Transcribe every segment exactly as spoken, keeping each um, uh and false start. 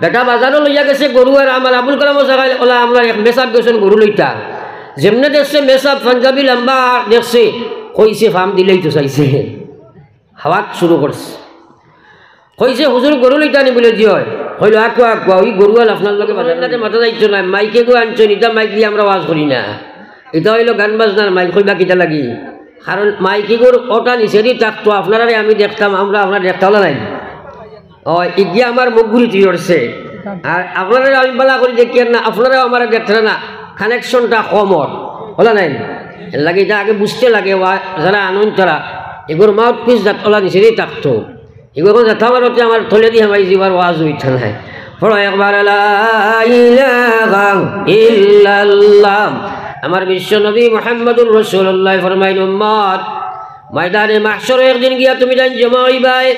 বেটা বাজারো লইয়া গেছে গরু, আর আমার আবুল কালামও জাগাইল, ওলা আমরার এক মেসাব গেছইন গরু লইতা। যেমনে দেখছে মেসাব পাঞ্জাবি লাম্বা দেখছে, কইছে ফাম দিলাইতো চাইছে। হাওয়াত শুরু করছে। কইছে, "হুজুর, গরু লইতা নি?" বুলে, "জি অয়।" কইলো, "আকুয়া, আকুয়া, ওই গরু আল আপনার লগে বাজার নাতে মাথা যাইতো না, মাইকে গো আনছইন, ইতা মাইক দিয়া আমরা ওয়াজ করি না। ইতা অইলো গান বাজনার মাইক, কইবা কিতা লাগি? কারণ মাইকে গর ওটা নিচেদি থাকতো, আপনারারে আমি দেখতাম, আমরা আপনার দেখতাম না নাই।" ও, ইগিয়া আমার মুখ ঘুরি তুই উঠছে। আর আপনারারে আমি বালা করি দেখি না, আপনারাও আমারে দেখরা না, কানেকশনটা কম অর, বুঝলা নাই? এর লাগি ইটা আগে বুঝতে লাগে, ওয়া-, যারা আনইন তারা, এগুর মাউথপিস জাত ওলা নিচেদি থাকতো। এগুর এখন যাতা মারতে আমার তলেদি হামাই যিবার ওয়াজ অইতো নায়। পড়ো একবার লা ইলাহা ইল্লাল্লাহ। আমার বিশ্ব নবী মুহাম্মদুর রাসূলুল্লাহ ফরমাইন, উম্মত, ময়দানে মাহশরো একদিন গিয়া তুমি জান জমা অইবায়,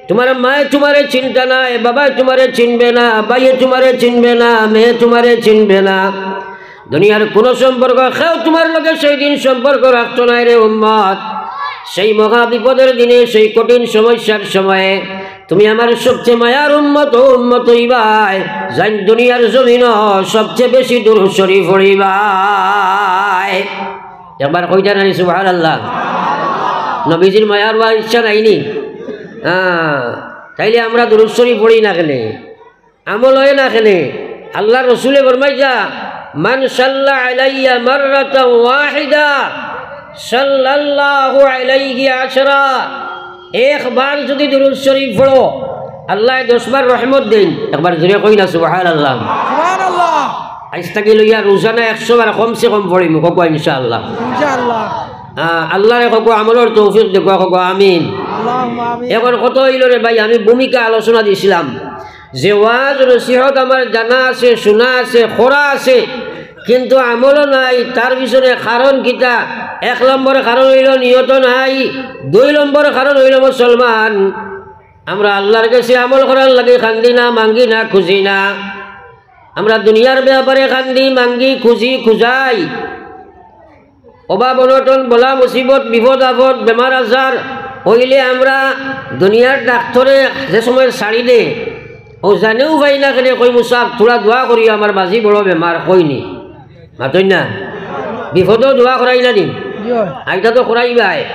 তুমার মায়ে তুমারে চিনতা নায়, বাবায় তুমারে চিনবে না, ভাইয়ে তুমারে চিনবে না, মেয়ে তুমারে চিনবে না। দুনিয়ার কুনু সম্পর্ক কেউ তুমার লগে সেই দিন সম্পর্ক রাখতো নায় রে উম্মত। সেই মহা বিপদের দিনে, সেই কঠিন সমস্যার সময়ে তুমি আমার সবচেয়ে মায়ার উম্মত ও উম্মত অইবায়, জান দুনিয়ার জমিনো সবচেয়ে বেশি দুরূদ শরীফ পড়িবায়। একবার কইতা নানি সুবহানাল্লাহ? নবীজির মায়ার ওয়া ইচ্ছা নাইনি? হ্যাঁ, তাইলে আমরা দুরূদ শরীফ পড়ি না কেনে? আমল অয় না কেনে? আল্লার রসুলে ফরমাইতা, "মান সাল্লা আলাইয়া মাররাতান ওয়াহিদা সাল্লাল্লাহু আলাইহি আশরা।" একবার যুদি দুরূদ শরীফ পড়ো, আল্লায় দশ বার রহমত দেইন। একবার জোরে কই না সুবহানাল্লাহ। সুবহানাল্লাহ। আইজ থাকি লইয়া রোজানা একশো বার কমসে কম পড়িমু, কউক্কা ইনশাআল্লাহ। ইনশাআল্লাহ। আ, আল্লারে কউক্কা আমলর তৌফিক দেউক্কা, কউক্কা আমিন। আল্লাহুম্মা আমিন। এখন কথা অইলো রে ভাই, আমি ভূমিকা আলোচনা দিছিলাম যে ওয়াজ নসিহত আমার জানা আছে, শুনা আছে, করা আছে, কিন্তু আমলও নাই। তার পিছনে কারণ কিতা? এক নম্বর কারণ অইলো নিয়ত নাই, দুই নম্বর কারণ অইলো মুসলমান। আমরা আল্লার গেছে আমল করার লাগি কান্দি না, মাঙ্গি না, খুজি না। আমরা দুনিয়ার ব্যাপারে কান্দি, মাঙ্গি, খুজি, খুজাই। অভাব অনটন, বালা মুসিবত, বিপদ আপদ, বেমার আজার অইলে আমরা দুনিয়ার ডাক্তরে যে সময় ছাড়ি দে, অউ জানেউ পাই না কেনে কইমু, "সাব, থুড়া দোয়া করিও, আমার বাজি বড় বেমার", কইনি? মাতইন না? বিপদো দোয়া করাইলা নি? জি অয়। আইতা তো করাইবায়।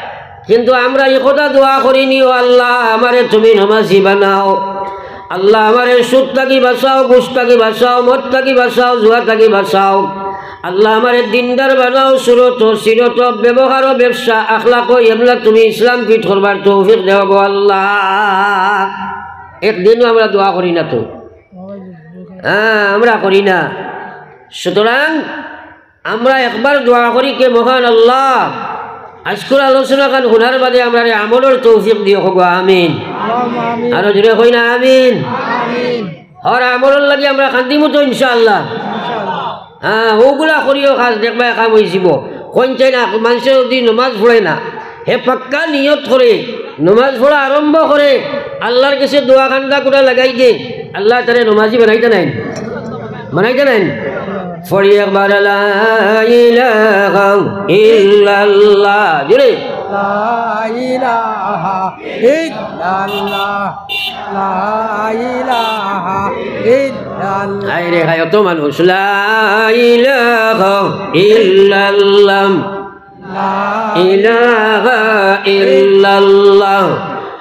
কিন্তু আমরা ই কথা দোয়া করিনি, "ও আল্লাহ, আমারে তুমি নমাজি বানাও। আল্লাহ, আমারে সুদ থাকি বাঁচাও, ঘুষ থাকি বাঁচাও, মদ থাকি বাঁচাও, জুয়া থাকি বাঁচাও। আল্লাহ, আমারে দিনদার বানাও, সুরত, সিরত, ব্যবহার, ব্যবসা, আখলাক, এগুলা তুমি ইসলাম ফিট করবার তৌফিক দেও গো আল্লাহ।" একদিনও আমরা দোয়া করি না তো। হ্যাঁ, আমরা করি না। সুতরাং আমরা একবার দোয়া করি কে, "মহান আল্লাহ, আজকুর আলোচনা খান হুনার বাদে আমরারে আমলর তৌফিক দিও", কউক্কা আমিন। আল্লাহুম্মা আমিন। আরো জোরে কই না আমিন। আমিন। হর আমলর লাগি আমরা কান্দিমু তো ইনশাআল্লাহ। ইনশাআল্লাহ। হ্যাঁ, অগুলা করিও কাজ দেখবায় কাম অইযিবো। কইন চাই না, মানষে যুদি নমাজ পড়ে না, হে পাক্কা নিয়ত করে, নমাজ পড়া আরম্ভ করে, আল্লার গেছে দোয়া কান্দা কুটা লাগাই দে, আল্লায় তারে নমাজি বানাইতা নাইন, বানাইতা নাইন। পড়ি একবার লা ইলাহা ইল্লাল্লাহ, জোরে। লা ইলাহা ইল্লাল্লাহ, লা ইলাহা ইল্লাল্লাহ। হায় রে হায়, অত মানুষ, লা ইলাহা ইল্লাল্লাহ। লা ইলাহা ইল্লাল্লাহ,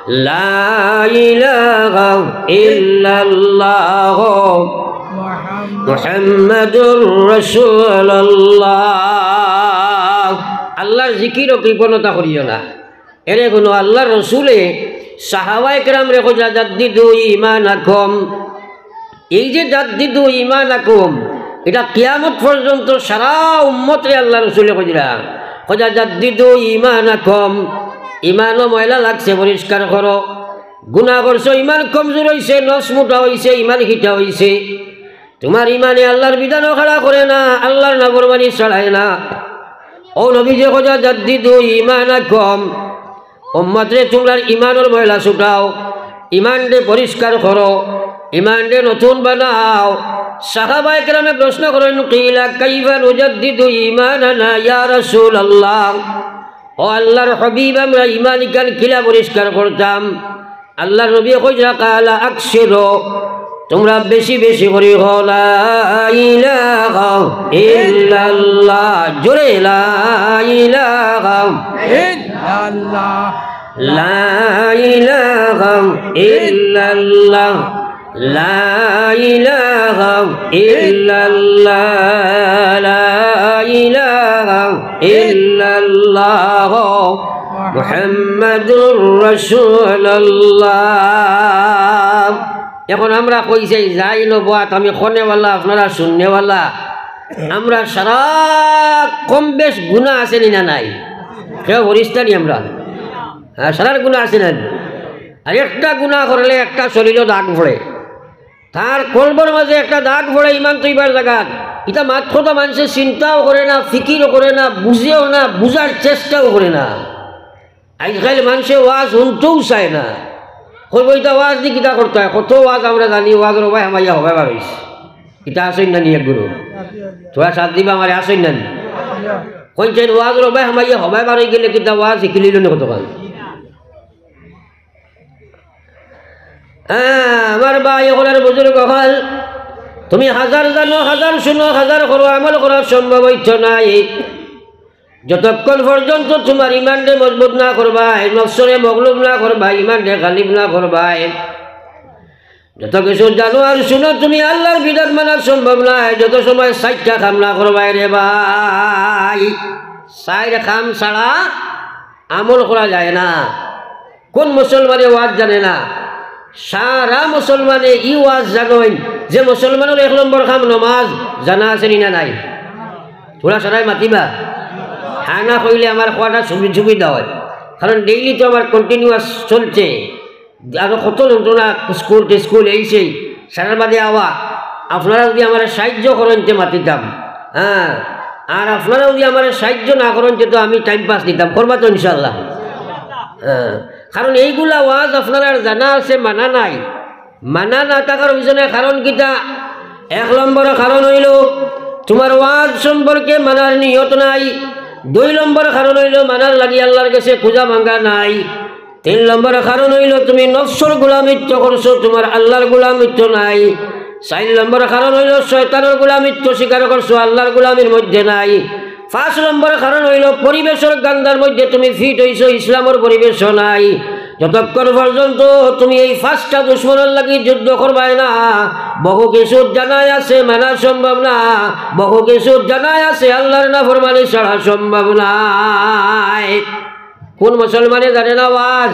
লা ইলাহা ইল্লাল্লাহ, মুহাম্মাদুর রাসূলুল্লাহ। আল্লার জিকিরো কৃপণতা করিও না। এরে হুনো, আল্লার রসুলে সাহাবায়ে কেরামরে কইলা, "জাদ্দিদু ঈমানাকুম।" এই যে "জাদ্দিদু ঈমানাকুম", ইটা কিয়ামত পর্যন্ত সারা উম্মতরে আল্লার রসুলে কইলা, কইলা, "জাদ্দিদু ঈমানাকুম।" ইমানো ময়লা লাগছে, পরিষ্কার করো। গুনা করছো, ইমান কমজোর অইছে, নফস মুটা অইছে, ইমান হিটা অইছে। তুমার ইমানে আল্লার বিধানও খাড়া করে না, আল্লার নাফরমানি ছাড়ায় না। ও নবীজি কইলা, "জাদ্দিদু ঈমানাকুম।" উম্মতরে তুমরার ইমানর ময়লা ছুটাও, ইমানরে পরিষ্কার করো, ইমানরে নতুন বানাও। সাহাবায়ে কেরামে প্রশ্ন করইন, "কিলা কাইফা নুজাদ্দিদু ঈমানানা ইয়া রাসূলুল্লাহ?" ও আল্লার হাবিব, আমরা ইমান ইখান কিলা পরিষ্কার করতাম? আল্লার নবী কইলা, "কালা আকসিরু, তুমরা বেশি বেশি করি কও, লা ইলাহা ইল্লাল্লাহ। জোরে, লা ইলাহা ইল্লাল্লাহ। লা ইলাহা ইল্লাল্লাহ। লা ইলাহা ইল্লাল্লাহ। লা ইলাহা ইল্লাল্লাহ। মুহাম্মাদুর রাসূলুল্লাহ। এখন আমরা কই যাই, যাই নবাত, আমি কনেওয়ালা, আপনারা শুননেওয়ালা। আমরা সারা কম বেশ গুনা আছে নি না নাই? কেউ ফিরিস্তা নি আমরা? হ্যাঁ, সারার গুনা আছে না নি? আর একটা গুনা করলে একটা শরীরও দাগ পড়ে, তার কলবর মাঝে একটা দাগ পড়ে ইমান তৈবার জাগাত। ইটা মাত কথা মানষে চিন্তাও করে না, ফিকিরও করে না, বুঝেও না, বুঝার চেষ্টাও করে না। আইজকাইল মানষে ওয়াজ হুনতেও চায় না। কইবো, "ইটা ওয়াজ দি কিতা করতায়? কত ওয়াজ আমরা জানি, ওয়াজর বায় হামাইয়া হবায় বার অইছে।" ইটা আছইন না নি এক গুরু? থুড়া সাথ দিবা আমারে, আছইন না নি? কইন চাইন ওয়াজর বায় হামাইয়া হবায় বার অই গেলে কিতা ওয়াজ হিকিলিল নি কতখান? হ্যাঁ, আমার ভাই অকল আর বুজুর্গ অকল, তুমি হাজার জানো, হাজার শুনো, হাজার করো, আমল করা সম্ভব অইতো নায়। যতক্ষণ পর্যন্ত তুমার ইমানরে মজবুত না করবায়, নফসরে মগলুব না করবায়, ইমানরে গালিব না করবায়, যত কিছু জানো আর শুনো, তুমি আল্লার বিধান মানা সম্ভব নায়। যত সময় চাইরটা কাম না করবায় রে ভাই, চাইর কাম ছাড়া আমল করা যায় না। কোন মুসলমানে ওয়াজ জানে না? সারা মুসলমানে ই ওয়াজ জানইন যে মুসলমানর এক নম্বর কাম নমাজ। জানা আছে নি না নাই? থুড়া সারায় মাতিবা। হ্যাঁ না কইলে আমার কওয়াটা সুবি-, সুবিধা অয়, কারণ ডেইলি তো আমার কন্টিনিউয়াস চলছে। আরো কত যন্ত্রণা, স্কুল টিস্কুল, এই সেই, সারার বাদে আওয়া। আপনারা যুদি আমারে সাইয্য করইন তে মাতিতাম, হ্যাঁ, আর আপনারা যুদি আমারে সাইয্য না করইন তে তো আমি টাইম পাস দিতাম। করবা তো ইনশাআল্লাহ? হ্যাঁ, কারণ এইগুলা ওয়াজ আপনারার জানা আছে, মানা নাই। মানা না থাকার পিছনে কারণ কিতা? এক নম্বর কারণ অইলো, তুমার ওয়াজ সম্পর্কে মানার নিয়ত নাই। দুই নম্বর কারণ অইলো, মানার লাগি আল্লার গেছে খুজা মাঙ্গা নাই। তিন নম্বর কারণ অইলো, তুমি নফসর গোলামিত্ব করছো, তুমার আল্লার গোলামিত্ব নাই। চাইর নম্বর কারণ অইলো, শয়তানর গোলামিত্ব স্বীকার করছো, আল্লার গোলামির মধ্যে নাই। পাঁচ নম্বর কারণ অইলো, পরিবেশর গান্দার মধ্যে তুমি ফিট অইছো, ইসলামর পরিবেশও নাই। যতক্ষণ পর্যন্ত তুমি এই পাঁচটা দুশমনর লাগি যুদ্ধ করবায় না, বহু কিছু জানাই আছে, মানা সম্ভব না। বহু কিছু জানাই আছে, আল্লার নাফরমানি ছাড়া সম্ভব নায়। কোন মুসলমানে জানে না ওয়াজ?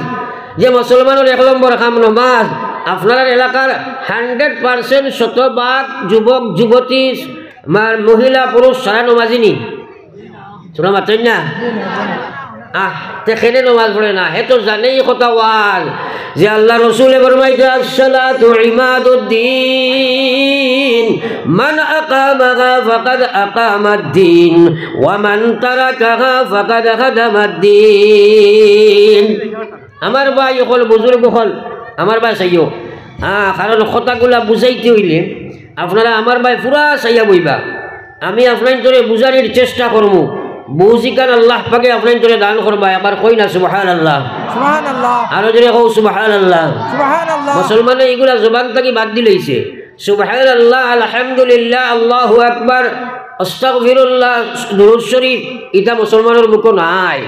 যে মুসলমানর এক নম্বর কাম নমাজ। আপনারার এলাকার হান্ড্রেড পার্সেন্ট শতভাগ যুবক যুবতী, মা-, মহিলা পুরুষ সারা নমাজি নি? থুড়া মাতইন না? আহ, তে কেনে নমাজ পড়ে না? হে তো জানেই কথা ওয়াজ। যে আল্লার রসুলে ফরমাইছে, "আসসালাতু ইমাদুদ্দিন, মান আকামাহা ফাকাদ আকামাদ্দিন, ওয়া মান তারাকাহা ফাকাদ হাদামাদ্দিন।" আমার ভাই অকল, বুজুর্গ অকল, আমার ভাই চাইও। হ্যাঁ, কারণ কথাগুলা বুঝাইতে অইলে আপনারা আমার ভাই পুরা চাইয়া বইবা। আমি আপনাইনতরে বুঝানির চেষ্টা করমু। বুঝিকান আল্লাহ পাকে আপনাইনতরে দান করবা। একবার কই না সুবহানাল্লাহ। সুবহানাল্লাহ। আরো জোরে কও সুবহানাল্লাহ। সুবহানাল্লাহ। মুসলমানে ইগুলা জবান থাকি বাদ দিলাইছে। সুবহানাল্লাহ, আলহামদুলিল্লাহ, আল্লাহু আকবার, আস্তাগফিরুল্লাহ, দুরূদ শরীফ, ইটা মুসলমানর মুখো নাই।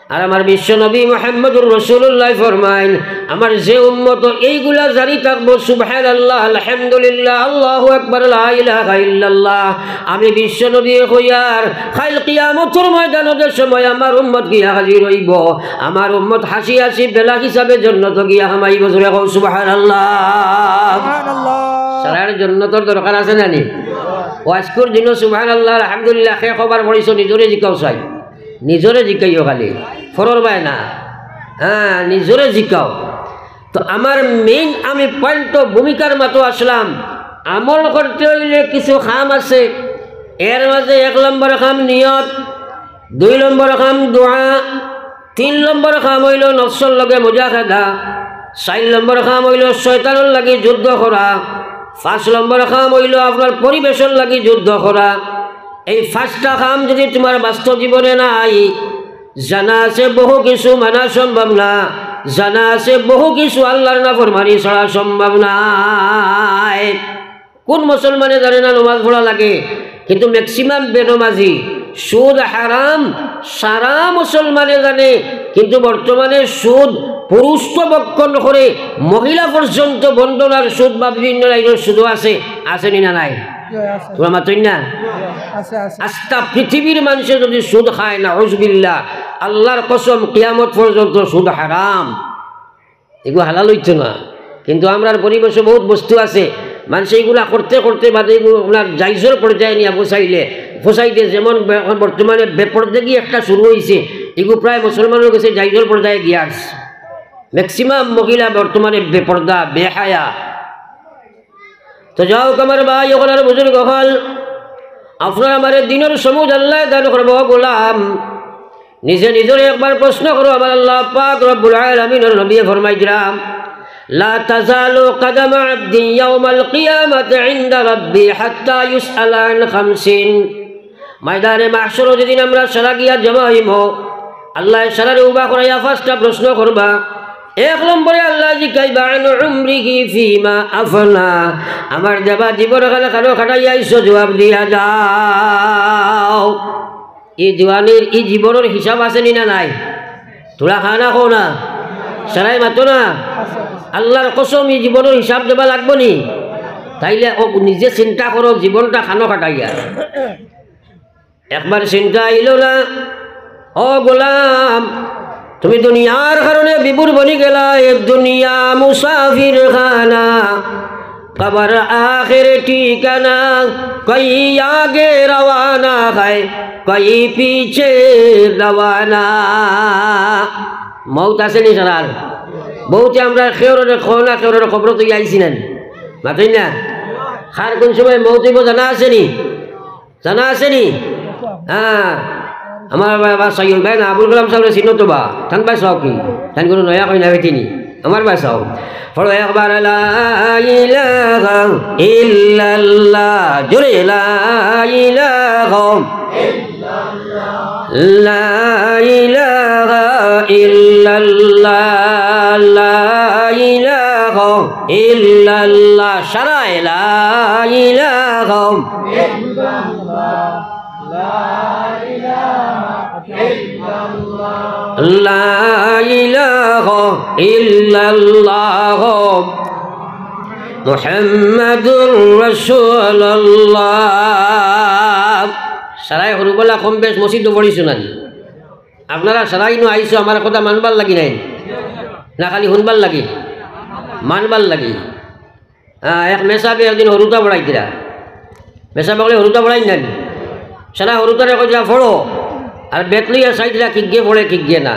আর আমার বিশ্ব নবী মুহাম্মদুর রাসূলুল্লাহ ফরমাইন, আমার যে উম্মত এইগুলা জারি থাকবো, সুবহানাল্লাহ, আলহামদুলিল্লাহ, আল্লাহু আকবার, লা ইলাহা ইল্লাল্লাহ, আমি বিশ্ব নবী কইয়ার, কাইল কিয়ামতর ময়দানো যে সময় আমার উম্মত গিয়া হাজির অইবো, আমার উম্মত হাসি হাসি বেলা হিসাবে জন্নতো গিয়া হামাইবো। জোরে কও সুবহানাল্লাহ। সুবহানাল্লাহ। সারার জন্নতর দরকার আছে না নি? ও আজকুর দিনো সুবহানাল্লাহ, আলহামদুলিল্লাহ, কে কবার পড়িছো নিজরে জিকাও চাই। নিজরে জিকাইও খালি, ফরর বায় না। হ্যাঁ, নিজরে জিকাও। তো আমার মেইন, আমি পয়েন্ট তো ভূমিকার মাতো আসলাম। আমল করতে অইলে কিছু কাম আছে। এর মাঝে এক নম্বর কাম নিয়ত, দুই নম্বর কাম দোয়া, তিন নম্বর কাম অইলো নফসর লগে মুজাহাদা, চাইর নম্বর কাম অইলো শয়তানর লাগি যুদ্ধ করা, পাঁচ নম্বর কাম অইলো আপনার পরিবেশর লাগি যুদ্ধ করা। এই পাঁচটা কাম যুদি তুমার বাস্তব জীবনে নাই, জানা আছে বহু কিছু মানা সম্ভব না। জানা আছে বহু কিছু আল্লাহর নাফরমানি ছাড়া সম্ভব নায়। কোন মুসলমানে জানে না নমাজ পড়া লাগে? কিন্তু ম্যাক্সিমাম বেনমাজি। সুদ হারাম সারা মুসলমানে জানে, কিন্তু বর্তমানে সুদ পুরুষ তো ভক্ষণ করে, মহিলা পর্যন্ত বন্দনার সুদ বা বিভিন্ন লাইনের সুদও আছে, আছে নি না নাই? আছে। তোরা মাতইন না? আছে, আছে। আস্তা পৃথিবীর মানুষে যদি সুদ খায়, নাউজুবিল্লাহ, আল্লাহর কসম, কিয়ামত পর্যন্ত সুদ হারাম। এগু হালাল অইতো না। কিন্তু আমরার পরিবেশো বহুত বস্তু আছে, মানষে ইগুলা করতে করতে বাদে ইগু আপনার জাইজর পর্যায়ে নিয়া পৌঁছাইলে, পৌঁছাইতে যেমন বে-, এখন বর্তমানে বেপর্দাগি একটা শুরু অইছে, ইগু প্রায় মুসলমানর গেছে জাইজর পর্যায়ে গিয়া আছে। ম্যাক্সিমাম মহিলা বর্তমানে বেপর্দা, বেহায়া। তো যাউক আমার ভাই অকল আর বুজুর্গ অকল, আপনার আমারে দিনর সমুজ আল্লায় দান করবো গোলাম। নিজে নিজরে একবার প্রশ্ন করো, আমার আল্লাহ পাক রব্বুল আলামিনর নবী ফরমাইতরা, "লা তাজালু কাদামা আবদিন ইয়াউমাল কিয়ামাতি ইনদা রাব্বি হাত্তা ইউসআলা আন খামসিন।" ময়দানে মাহশরো যেদিন আমরা সারা গিয়া জমা অইমু, আল্লায় সারারে উবা করাইয়া পাঁচটা প্রশ্ন করবা। এক নম্বরে আল্লায় জিকাইবা, "আন উমরিহি ফিমা আফনা।" আমার দেবা জীবন খানো খাটাইয়া আইছো, জুয়াব দিয়া যাও। ই জুয়ানির, ই জীবনর হিসাব আছে নি না নাই? তোরা খানা কও না, সারাই মাতো না। আল্লাহর কসম, ই জীবনর হিসাব দেবা লাগবো নি? তাইলে অউ নিজে চিন্তা করো, জীবনটা খানো খাটাইয়া। একবার চিন্তা আইলো না, ও গোলাম, তুমি দুনিয়ার কারণে বিভোর বনি গেলায়, দুনিয়া মুসাফির খানা, কবর আখের ঠিকানা, কই আগে রওয়ানা হয়, কই পিছে রওয়ানা। মউত আছে নি সারার? মউতে আমরা কেউররে কও না, কেউররে কবরো থইয়া আইছি না নি? মাতইন না? কার কোন সময় মউত অইবো জানা আছে নি? জানা আছে নি? হ্যাঁ, আমার বা-, বাসাইল ভাই না, আবুল কালাম সাবরে চিনো তো বা? তান বাসাও কি? তান কোনো নয়া কই না বেটি নি? আমার বাসাও। পড়ো একবার, লা ইলাহা ইল্লাল্লাহ, জোরে, লা ইলাহা, লা ইলাহা ইল্লাল্লাহ, লা ইলাহা ইল্লাল্লাহ, সারায়, লা ইলাহা লা ইলাহা ইল্লাল্লাহ মুহাম্মাদুর রাসূলুল্লাহ। সারায় হুরুবালা কম বেশ মসজিদো পড়িছো না নি? আপনারা সারাই নু আইছো আমার কথা মানবার লাগি নায় নি? না খালি হুনবার লাগি? মানবার লাগি। আহ, এক মেসাবে একদিন হুরুতা পড়াইতরা। মেসাবে অকলে হুরুতা পড়াইন না নি? সারা হুরুতারে কইতরা, "পড়ো।" আর বেত লইয়া চাইতরা, কিগিয়ে পড়ে, কিগিয়ে না।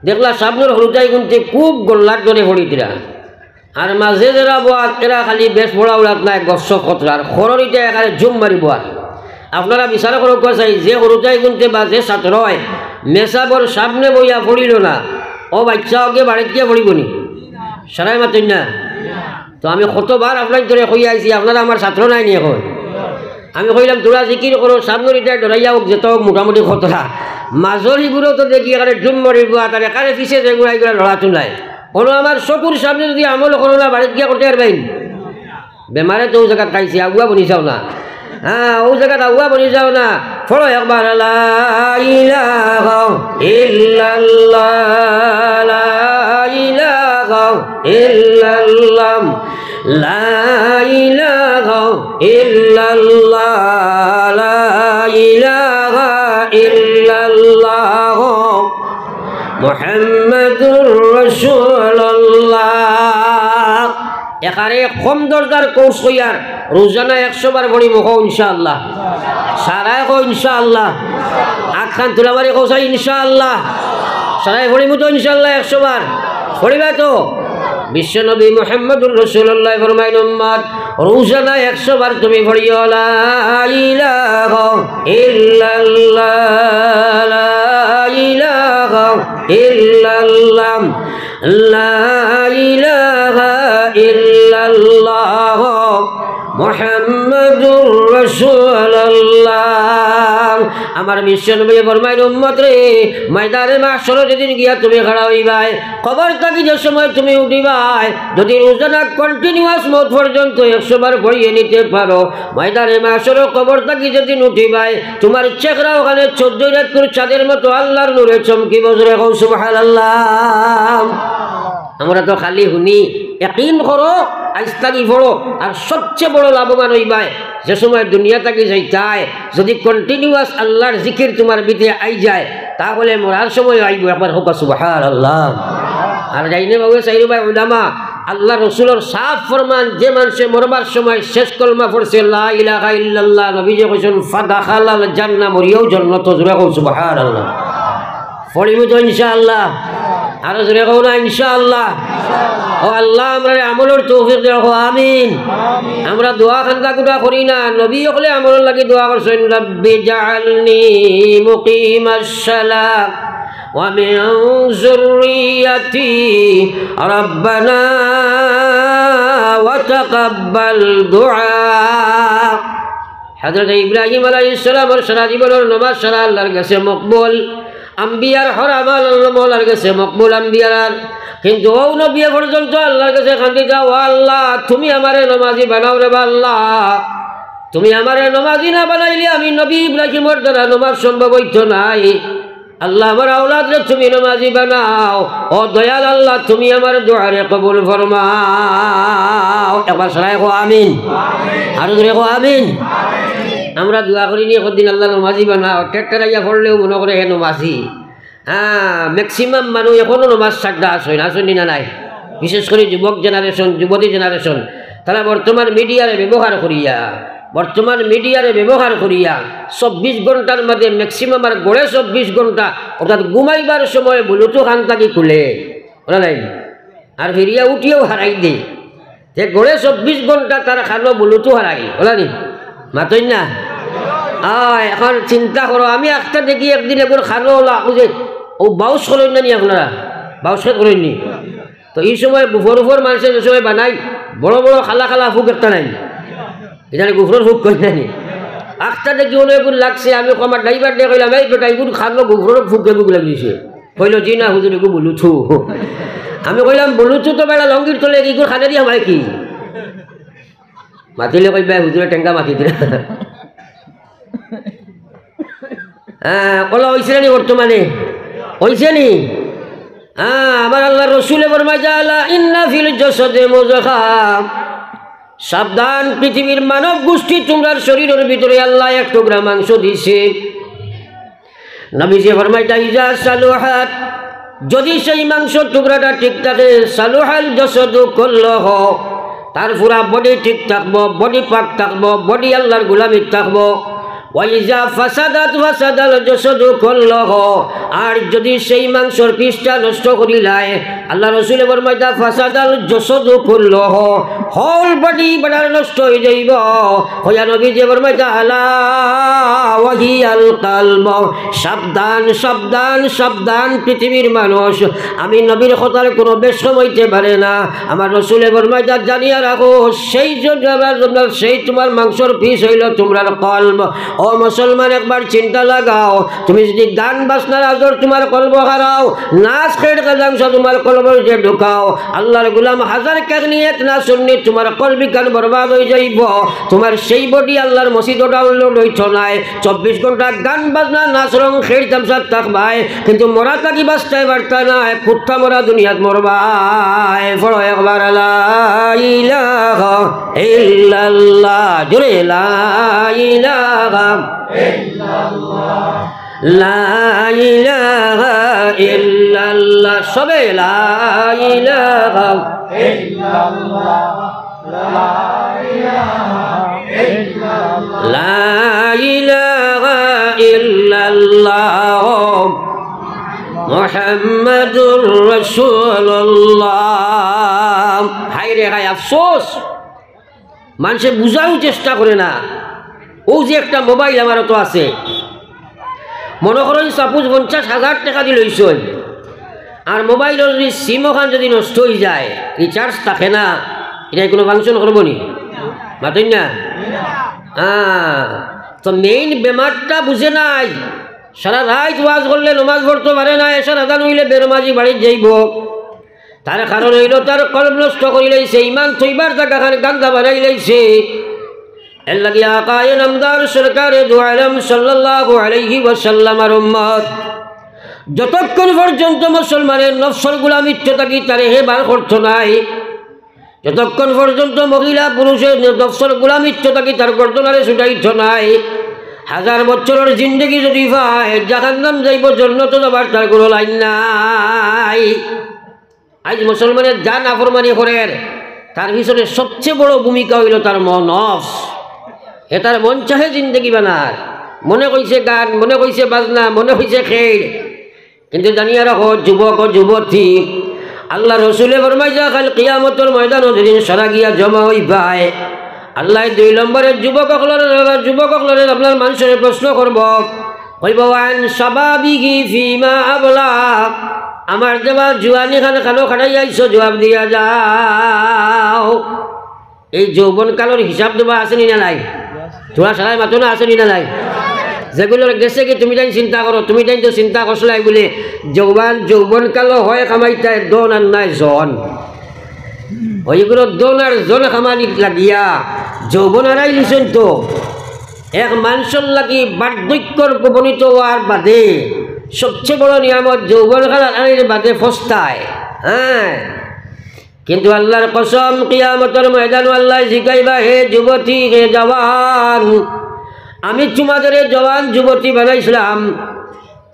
দেখলা সামনর হুরুতাইগুনতে খুব গল্লার ধরে পড়িতরা। আর মাঝে যেরা বওয়াত, এরা খালি বেশ পড়া উড়াত নায়, গপসপ করতরা। আর খররিতা একারে জুম মারি বওয়াত। আপনারা বিচার করউক্কা চাই, যে হুরুতাইগুনতে বা যে ছাত্রয় মেসাবর সামনে বইয়া পড়িলো না, অউ বাইচ্চা অগে বাড়িত গিয়া পড়িবো নি? সারাই মাতইন না। তো আমি কতবার আপনাইনতরে কইয়া আইছি, আপনারা আমার ছাত্র নায় নি অখন? আমি কইলাম, "তোরা জিকির করো, সামনর ইটায় ডরাইয়া অউক, যেতা অউক, মোটামুটি করতরা।" মাজর ইগুরে তো দেখি একারে জুম মারি বওয়াত, আর একারে পিছে যেগুরা, ইগুরা লড়াত নায়। অনো আমার চকুর সামনে যুদি আমল করো না, বাড়িত গিয়া করতে পারবায় নি? বেমারে তো অউ জাগাত খাইছে, আগুয়া বনি যাও না। হ্যাঁ, অউ জাগাত আগুয়া বনি যাও না। পড়ো একবার, লা ইলাহা ইল্লাল্লাহ, লা ইলাহা ইল্লাল্লাহ, লা ইলাহা ইল্লাল্লাহ, লা ইলাহা ইল্লাল্লাহ, মুহাম্মাদুর রাসূলুল্লাহ। একারে কম দরজার কোর্স কইয়ার, রোজানা একশো বার পড়িমু, কও ইনশাআল্লাহ। সারায় কও ইনশাআল্লাহ। আতখান তুলা মারি কও চাই ইনশাআল্লাহ। সারায় পড়িমু তো ইনশাআল্লাহ একশো বার। পড়িবা তো? বিশ্বনবী মুহাম্মাদুর রাসূলুল্লাহ ফরমাইন, "উম্মত, রোজানা একশো বার তুমি পড়িও, লা ইলাহা ইল্লাল্লাহ, লা ইলাহা ইল্লাল্লাহ।" লা ইলাহা ইল্লাল্লাহ মুহাম্মাদুর রাসূলুল্লাহ। আমার বিশ্বনবী ফরমাইন, "উম্মত রে, ময়দানে মাহশরো যেদিন গিয়া তুমি খাড়া অইবায়, কবর থাকি যে সময় তুমি উঠিবায়, যদি রোজানা continuous মউত পর্যন্ত একশো বার পড়িয়া নিতে পারো, ময়দানে মাহশরো কবর থাকি যেদিন উঠিবায়, তুমার চেহারা অখানে চৌদ্দ রাইতকুর চাঁদের মতো আল্লার নূরে চমকিবো।" জোরে কও সুবহানাল্লাহ। আমরা তো খালি হুনি, ইয়াকিন করো, আইজ থাকি পড়ো, আর সবচেয়ে বড় লাভবান অইবায় যে সময় দুনিয়া থাকি যাইতায়, যদি continuous আল্লার জিকির তুমার ভিতরে আই যায়, তাহলে মরার সময় আইবো। একবার কও সুবহানাল্লাহ। আর জাইনে বাবু সাইরুবাই উলামা, আল্লার রসুলর সাফ ফরমান, যে মানষে মরবার সময় শেষ কলমা পড়ছে লা ইলাহা ইল্লাল্লাহ, নবীজি কইছইন, "ফাদাখালাল জান্নাহ", মরিয়াউ জন্নত। জোরে কও সুবহানাল্লাহ। পড়িমু তো ইনশাআল্লাহ। আরো জোরে কও না ইনশাআল্লাহ। ও আল্লাহ, আমরারে আমলর তৌফিক দেও, কও আমিন। আমরা দোয়া খান্দা কুটা করি না, নবী অকলে আমলর লাগি দোয়া করছইন, "রাব্বি জাআলনি মুকিমাস সালাহ ওয়া মিন যুররিয়াতি রাব্বানা ওয়া তাকাব্বাল দুআ।" হযরত ইব্রাহিম আলাইহিস সালামর সারা জীবনর নামাজ সারা আল্লার গেছে মকবুল, আম্বিয়ার হর আমল মওলার গেছে মকবুল, আম্বিয়ার। কিন্তু অউ নবী পর্যন্ত আল্লার গেছে কান্দিতা, "ও আল্লাহ, তুমি আমারে নমাজি বানাও রে বা আল্লাহ, তুমি আমারে নমাজি না বানাইলে আমি নবী ইব্রাহিমর দ্বারা নমাজ সম্ভব অইতো নায়। আল্লাহ, আমার আওলাদরে তুমি নমাজি বানাও। ও দয়াল আল্লাহ, তুমি আমার দোয়ারে কবুল ফরমাও।" একবার সারায় কও আমিন। আরো জোরে কও আমিন। আমরা দোয়া করি নি, কদিন আল্লাহ নমাজি বানাও, টেট্টারাইয়া পড়লেও মনো করে হে নমাজি। হ্যাঁ, maximum মানুষ এখনো নমাজ ছাড়া আছইন, আছইন নি না নাই? বিশেষ করি যুবক generation, যুবতী generation, তারা বর্তমান মিডিয়ারে ব্যবহার করিয়া, বর্তমান মিডিয়ারে ব্যবহার করিয়া চব্বিশ ঘন্টার মাঝে maximum আর গড়ে চব্বিশ ঘন্টা, অর্থাৎ ঘুমাইবার সময় Bluetooth খান থাকি খুলে, ওরা নাই, আর ফিরিয়া উঠিয়াও হারাই দে। তে গড়ে চব্বিশ ঘন্টা তার খানো Bluetooth হারাই, ওলা নি? মাতইন না? আয়, এখন চিন্তা করো, আমি একটা দেখি একদিন একবার খানো ওলা, ওই যে, ও বাউস করইন না নি আপনারা? বাউস খেত করইন নি? তো এই সময় বুফর উফর মানষে যে সময় বানাই, বড় বড় খালা খালা ফুক একটা নাই। এটারে গুফরর ফুক কইন না নি? একটা দেখি ওনে একবার লাগছে, আমি কও আমার ড্রাইভার দিয়ে কইলাম, "এই বেটা, এগুর খানো গুফরর ফুক এগুর লাগিছে।" কইলো, "জি না হুজুর, এগু Bluetooth।" আমি কইলাম, "Bluetooth তো বেটা লঙ্গির তলে, এগুর খানে দিয়া হামায় কি?" মাতিলে কইবা, "হুজুরে টেঙ্গা মাতি দিলা।" হ্যাঁ, ওলা অইছে নি বর্তমানে? অইছে নি? হ্যাঁ, আমার আল্লার রসুলে ফরমাইতা, "আলা ইন্না ফিল জাসাদে মুদগা।" সাবধান, পৃথিবীর মানব গোষ্ঠী, তুমরার শরীরর ভিতরে আল্লায় এক টুকরা মাংস দিছে। নবীজি ফরমাইতা, "ইজা সালুহাত", যদি সেই মাংসর টুকরাটা ঠিক থাকে, "সালুহাল জাসাদু কুল্লুহু", তার পুরা body ঠিক থাকবো, body পাক থাকবো, body আল্লার গুলামিত থাকবো। "ওয়া ইজা ফাসাদাত ফাসাদাল জাসাদু কুল্লুহু", আর যদি সেই মাংসর পিসটা নষ্ট করিলায়, আল্লার রসুলে ফরমাইতা, "ফাসাদাল জাসাদু কুল্লুহু", whole body বেটার নষ্ট অই যাইবো। কইয়া নবীজি ফরমাইতা, "আলা ওয়া হিয়াল কলব", সাবধান, সাবধান, সাবধান পৃথিবীর মানুষ, আমি নবীর কথার কোনো বেশকম অইতে পারে না। আমার রসুলে ফরমাইতা, জানিয়া রাখো, সেই জন্য, সেই তুমার মাংসর পিস অইলো তুমরার কলব। ও মুসলমান, একবার চিন্তা লাগাও, তুমি যদি গান বাজনার আদর তুমার কলব হারাও, নাচ খেড় কাজাংশ তুমার কলবর যে ঢুকাও, আল্লার গুলাম হাজার কেগনি এক না শুননি, তুমার কলবিখান বরবাদ অই যাইবো। তুমার সেই body আল্লার মসজিদো download অইতো নায়। চব্বিশ ঘন্টা গান বাজনা, নাচ রং, খেড় তামশাত থাকবায়, কিন্তু মরা থাকি বাঁচতায় পারতা নায়। কুত্তা মরা দুনিয়াত মরবায়। পড়ো একবার, লা ইলাহা ইল্লাল্লাহ, জোরে, লা ইলাহা ইল্লাল্লাহ। লা ইলাহা ইল্লাল্লাহ, সবে লা ইলাহা ইল্লাল্লাহ। লা ইলাহা ইল্লাল্লাহ মুহাম্মাদুর রাসূলুল্লাহ। হায় রে হায়, আফসোস। মানষে বুঝারও চেষ্টা করে না। অউ যে একটা mobile আমারও তো আছে, মনো করইন suppose পঞ্চাশ হাজার টেকা দি লইছইন, আর mobile-র যদি SIM ওখান যদি নষ্ট অই যায়, recharge থাকে না, ইটায় কোনো function করবো নি? মাতইন না? হ্যাঁ, তো মেইন বেমারটা বুঝে নাই। সারা রাইত ওয়াজ করলে নমাজ পড়তো পারে না, এশার আজান অইলে বেনমাজি বাড়িত যাইবো। তার কারণ অইলো তার কলব নষ্ট করিলাইছে, ইমান থইবার জাগাখান গান্দা বানাইলাইছে। এরলাগি আকায়ে নামদার সরকারে দু আলম সাল্লাল্লাহু আলাইহি ওয়াসাল্লামর উম্মত যতক্ষণ পর্যন্ত মুসলমানের নফসর গুলামিত্ব থাকি তারে হে বার করতো নায়, যতক্ষণ পর্যন্ত মহিলা পুরুষের নফসর গুলামিত্ব থাকি তার গর্দনারে ছুটাইতো নায়, হাজার বছরর জিন্দেগি যদি পায়, জাহান্নাম যাইবো, জন্নতো যাবার তার কুনু লাইন নাই। আইজ মুসলমানে যা নাফরমানি করের, তার পিছনে সবচেয়ে বড় ভূমিকা অইলো তার মন, নফস। হে তার মন চাহে জিন্দেগি বানার, মনে কইছে গান, মনে কইছে বাজনা, মনে কইছে খেল। কিন্তু জানিয়া রাখো যুবক ও যুবতী, আল্লার রসুলে ফরমাইছে, কাইল কিয়ামতর ময়দানো যেদিন সারা গিয়া জমা অইবায়, আল্লায় দুই নম্বরে যুবক অকলরে, যুবক অকলরে আপনার মানষরে প্রশ্ন করবো, কইবো, "আন শাবাবিহি ফিমা আবলা, আমার দেওয়া জুয়ানিখান কানো কাটাইয়া আইছো, জুয়াব দিয়া যাও।" এই যৌবনকালর হিসাব দেওয়া আছে নি না নাই? তোরা সারাই মাতো না, আছে নি না নাই? যেগুলোর গেছে কি তুমি তাইন চিন্তা করো, তুমি তাইন তো চিন্তা করছলায় বুলে, যৌবন, যৌবনকালো হয় কামাইতায় ধন আর নায় জন। ওইগুলো ধন আর জন কামানিত লাগিয়া যৌবন হারাই দিছইন তো। এক মানষর লাগি বার্ধক্যর উপনীত অওয়ার বাদে সবচেয়ে বড় নিয়ামত যৌবনকাল হারানির বাদে ফস্তায়। হ্যাঁ, কিন্তু আল্লার কসম, কিয়ামতর ময়দানো আল্লায় জিকাইবা, "হে যুবতী, হে জওয়ান, আমি তোমাদেরে জওয়ান যুবতী বানাইছলাম,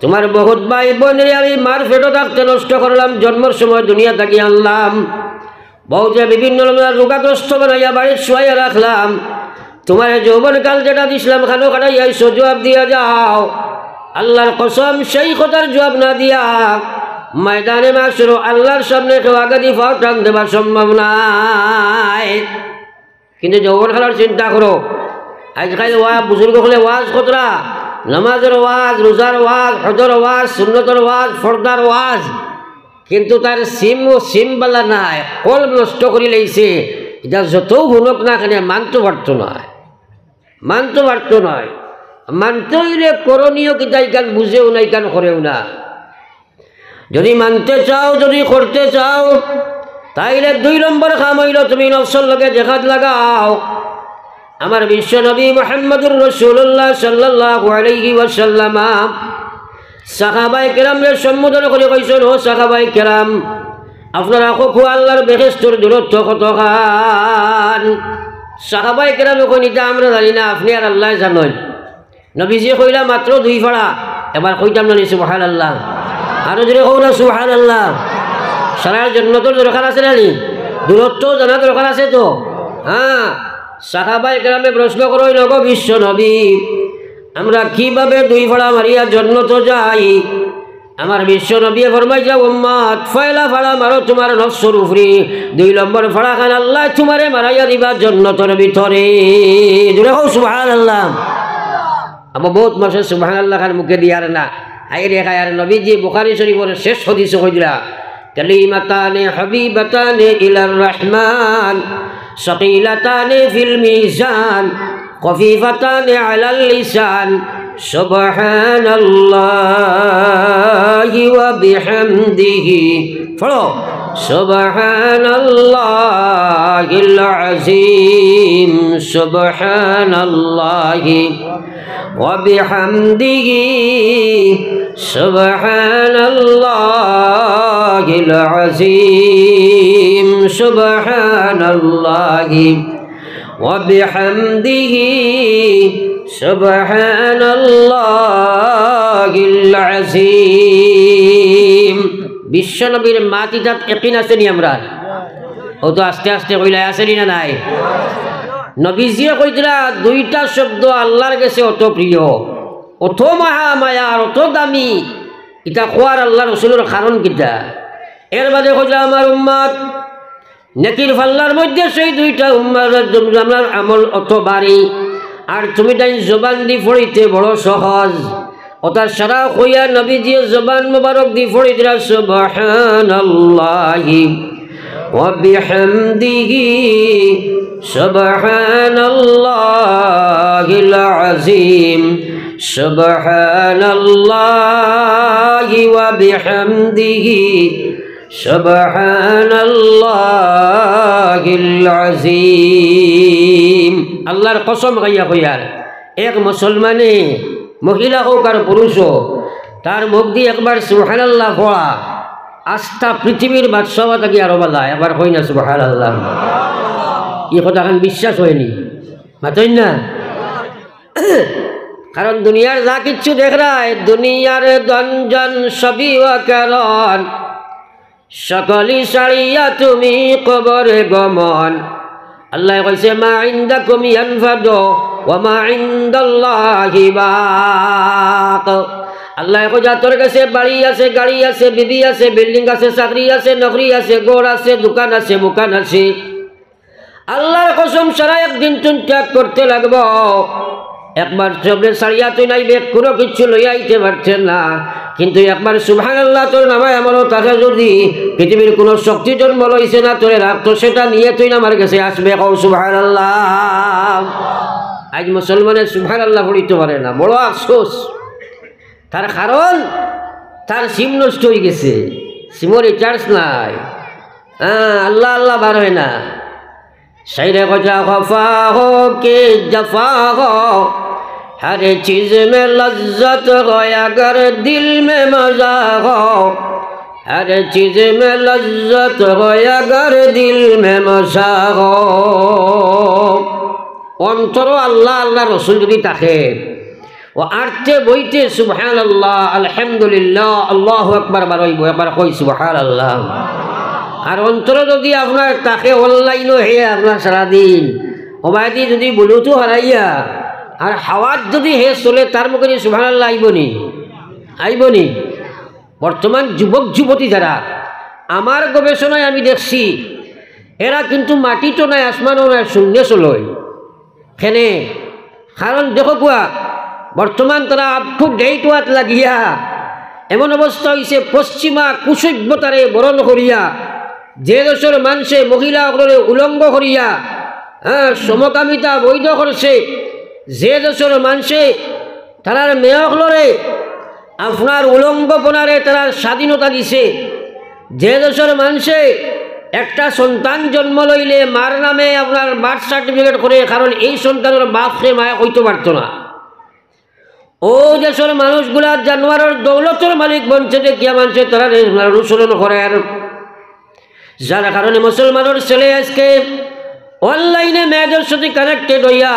তোমার বহুত ভাই বইনরে আমি মার পেটো থাকতে নষ্ট করলাম, জন্মর সময় দুনিয়া থাকি আনলাম, বহুতে বিভিন্ন রকমের রোগাগ্রস্ত বানাইয়া বাড়িত শুয়াইয়া রাখলাম, তোমারে যৌবনকাল যেটা দিছলাম, কানো কাটাইয়া আইছো, জুয়াব দিয়া যাও।" আল্লার কসম, সেই কথার জুয়াব না দিয়া ময়দানে মাশরো আল্লার সামনে কেউ আগাদি পাও টান দেবার সম্ভব নায়। কিন্তু যৌবনকালর চিন্তা করো, আইজকাইল ওয়া-, বুজুর্গ অকলে ওয়াজ করতরা, নামাজর ওয়াজ, রোজার ওয়াজ, হজর ওয়াজ, সুন্নতর ওয়াজ, ফর্দার ওয়াজ, কিন্তু তার সিম ও সিম বালা নায়, কলব নষ্ট করিলাইছে। ইটা যতউ হুনউক না কেনে মানতো পারতো নায়, মানতো পারতো নায়। মানতে অইলে করণীয় কিতা ইখান বুঝেও না, ইখান করেও না। যদি মানতে চাও, যদি করতে চাও, তাইলে দুই নম্বর কাম অইলো তুমি নফসর লগে জেহাদ লাগাও। আমার বিশ্ব নবী মুহাম্মদুর রাসূলুল্লাহ সাল্লাল্লাহু আলাইহি ওয়াসাল্লাম সাহাবায়ে কেরামরে সম্বোধন করি কইছইন, "ও সাহাবায়ে কেরাম, আপনারা কউক্কা আল্লার বেহেস্তর দূরত্ব কতখান?" সাহাবায়ে কেরামে কইন, "ইটা আমরা জানি না, আপনে আর আল্লায় জানইন।" নবীজিয়ে কইলা, "মাত্র দুই ফাড়া।" এবার কইতাম না নি সুবহানাল্লাহ? আরো জোরে কও না সুবহানাল্লাহ। সারার জন্নতর দরকার আছে না নি? দূরত্ব জানা দরকার আছে তো? হ্যাঁ, সাহাবায়ে কেরামে প্রশ্ন করইন, "ওগো বিশ্ব নবী, আমরা কিভাবে দুই ফাড়া মারিয়া জন্নতো যাই?" আমার বিশ্ব নবীয়ে ফরমাইলা, "উম্মত, পয়লা ফাড়া মারো তোমার নফসর উপরে, দুই নম্বর ফাড়াখান আল্লায় তোমারে মারাইয়া দিবা জন্নতর ভিতরে।" জোরে কও সুবহানাল্লাহ। আবার বহুত মানষে সুবহানাল্লাহ খান মুখে দিয়ার না। আইরে খায় আর নবীজিয়ে বুখারী শরীফর শেষ হাদিসো কইলা, "কালিমাতানি হাবিবাতানি ইলার রহমান, সাকিলাতানি ফিল মিজান, খফিফাতানি আলাল লিসান, সুবহানাল্লাহি ওয়া বিহামদিহি।" পড়ো, "সুবহানাল্লাহিল আযীম, সুবহানাল্লাহি ওয়া বিহামদিহি, সুবহানাল্লাহিল আযীম, সুবহানাল্লাহি ওয়া বিহামদিহি, সুবহানাল্লাহিল আযীম।" বিশ্ব নবীর মাত ইতাত একিন আছে নি আমরার? অউ তো আস্তে আস্তে কইলা আছে নি না নাই? নবীজিয়ে কইতরা, "দুইটা শব্দ আল্লার গেছে অত প্রিয়, অত মহা মায়ার, অত দামি, ইতা কওয়ার আল্লার রসুলর কারণ কিতা?" এর বাদে কইতরা, "আমার উম্মত, নেকির পাল্লার মধ্যে সেই দুইটা উম্মত, আমরার আমল অত ভারী, আর তুমি তাইন জবান দি পড়িতে বড় সহজ।" অতা সারা কইয়া নবীজিয়ে জবান মোবারক দি পড়িতরা, "সুবহানাল্লাহি ওয়া বিহামদিহি, সুবহানাল্লাহ।" العظيم. سبحان الله وبحمده. سبحان الله العظيم. আল্লার কসম খাইয়া কইয়ার, এক মুসলমানে, মহিলা হউক আর পুরুষ হউক, তার মুখদি একবার সুবহানাল্লাহ পড়া, আস্তা পৃথিবীর বাদশাহ থাকি আরো বালা। একবার কই না সুবহানাল্লাহ। ই কথাখান বিশ্বাস অয়নি? মাতইন না? কারণ দুনিয়ার যা কিচ্ছু দেখরায়, দুনিয়ার ধন জন সবই অকারণ, সকলি ছাড়িয়া তুমি কবরে গমন। আল্লায় কইছে, "মা ইনদাকুম ইয়ানফাদু ওয়া মা ইনদাল্লাহি বাক।" আল্লায় কইছে, "তোর কাছে বাড়ি আছে, গাড়ি আছে, বিবি আছে, বিল্ডিং আছে, চাকরি আছে, নকরি আছে, ঘর আছে, দোকান আছে, মুকান আছে।" আল্লার কসম, সারা একদিন তুমি ত্যাগ করতে লাগবো। একবার সবরে ছাড়িয়া তুই নাইবে, কোনো কিচ্ছু লইয়া আইতে পারতে না। কিন্তু একবার সুবহানাল্লাহ তোর নামায় আমলো থাকে যদি, পৃথিবীর কোনো শক্তি জন্ম লইছে না তোরে রাখতো, সেটা নিয়ে তুই আমার কাছে আসবে। কও সুবহানাল্লাহ। আজ মুসলমানে সুবহানাল্লাহ পড়িতে পারে না, বড় আফসোস। তার কারণ তার সিম নষ্ট অই গেছে, সিমর রিচার্জ নাই। হ্যাঁ, আল্লাহ আল্লাহ বার অয় না। شعر کجا خفا ہو کہ جفا ہو، ہر چیز میں لذت ہو اگر دل میں مزہ ہو، ہر چیز میں لذت ہو اگر دل میں مزہ ہو۔ অন্তরো আল্লাহ, আল্লাহ রসুল যদি থাকে, ও আটতে বইতে সুবহানাল্লাহ, আলহামদুলিল্লাহ, আল্লাহু আকবার বার অইবো, একবার কই সুবহানাল্লাহ। আর অন্তরো যদি আপনার থাকে অনলাইনও হে আপনার সারাদিন, ওবায়দি যদি ব্লুটুথ হারাইয়া, আর হাওয়াত যদি হে চলে, তার মুখে সুবহানাল্লাহ আইবো নি? আইবো নি? বর্তমান যুবক যুবতী যারা, আমার গবেষণায় আমি দেখছি, এরা কিন্তু মাটিত নাই, আসমানও নাই, শূন্যে চলয়। কেনে? কারণ দেখো কুয়া, বর্তমান তারা up to date অওয়াত লাগিয়া এমন অবস্থা অইছে, পশ্চিমা কুসভ্যতারে বরণ করিয়া, যে দেশর মানষে মহিলা অকলরে উলঙ্গ করিয়া, হ্যাঁ, সমকামিতা বৈধ করছে, যে দেশর মানষে তারার মেয়ে অকলরে আপনার উলঙ্গপনারে তারার স্বাধীনতা দিছে, যে দেশর মানষে একটা সন্তান জন্ম লইলে মার নামে আপনার বার্থ সার্টিফিকেট করে, কারণ এই সন্তানর বাপরে মায়ে কইতো পারতো না। ও দেশর মানুষগুলা জানোয়ারর দৌলতর মালিক বনছে দেখিয়া মানষে তারারে অনুসরণ করের। যার কারণে মুসলমানর ছেলে আজকে অনলাইনে মেয়েদের সাথে কানেক্টেড অইয়া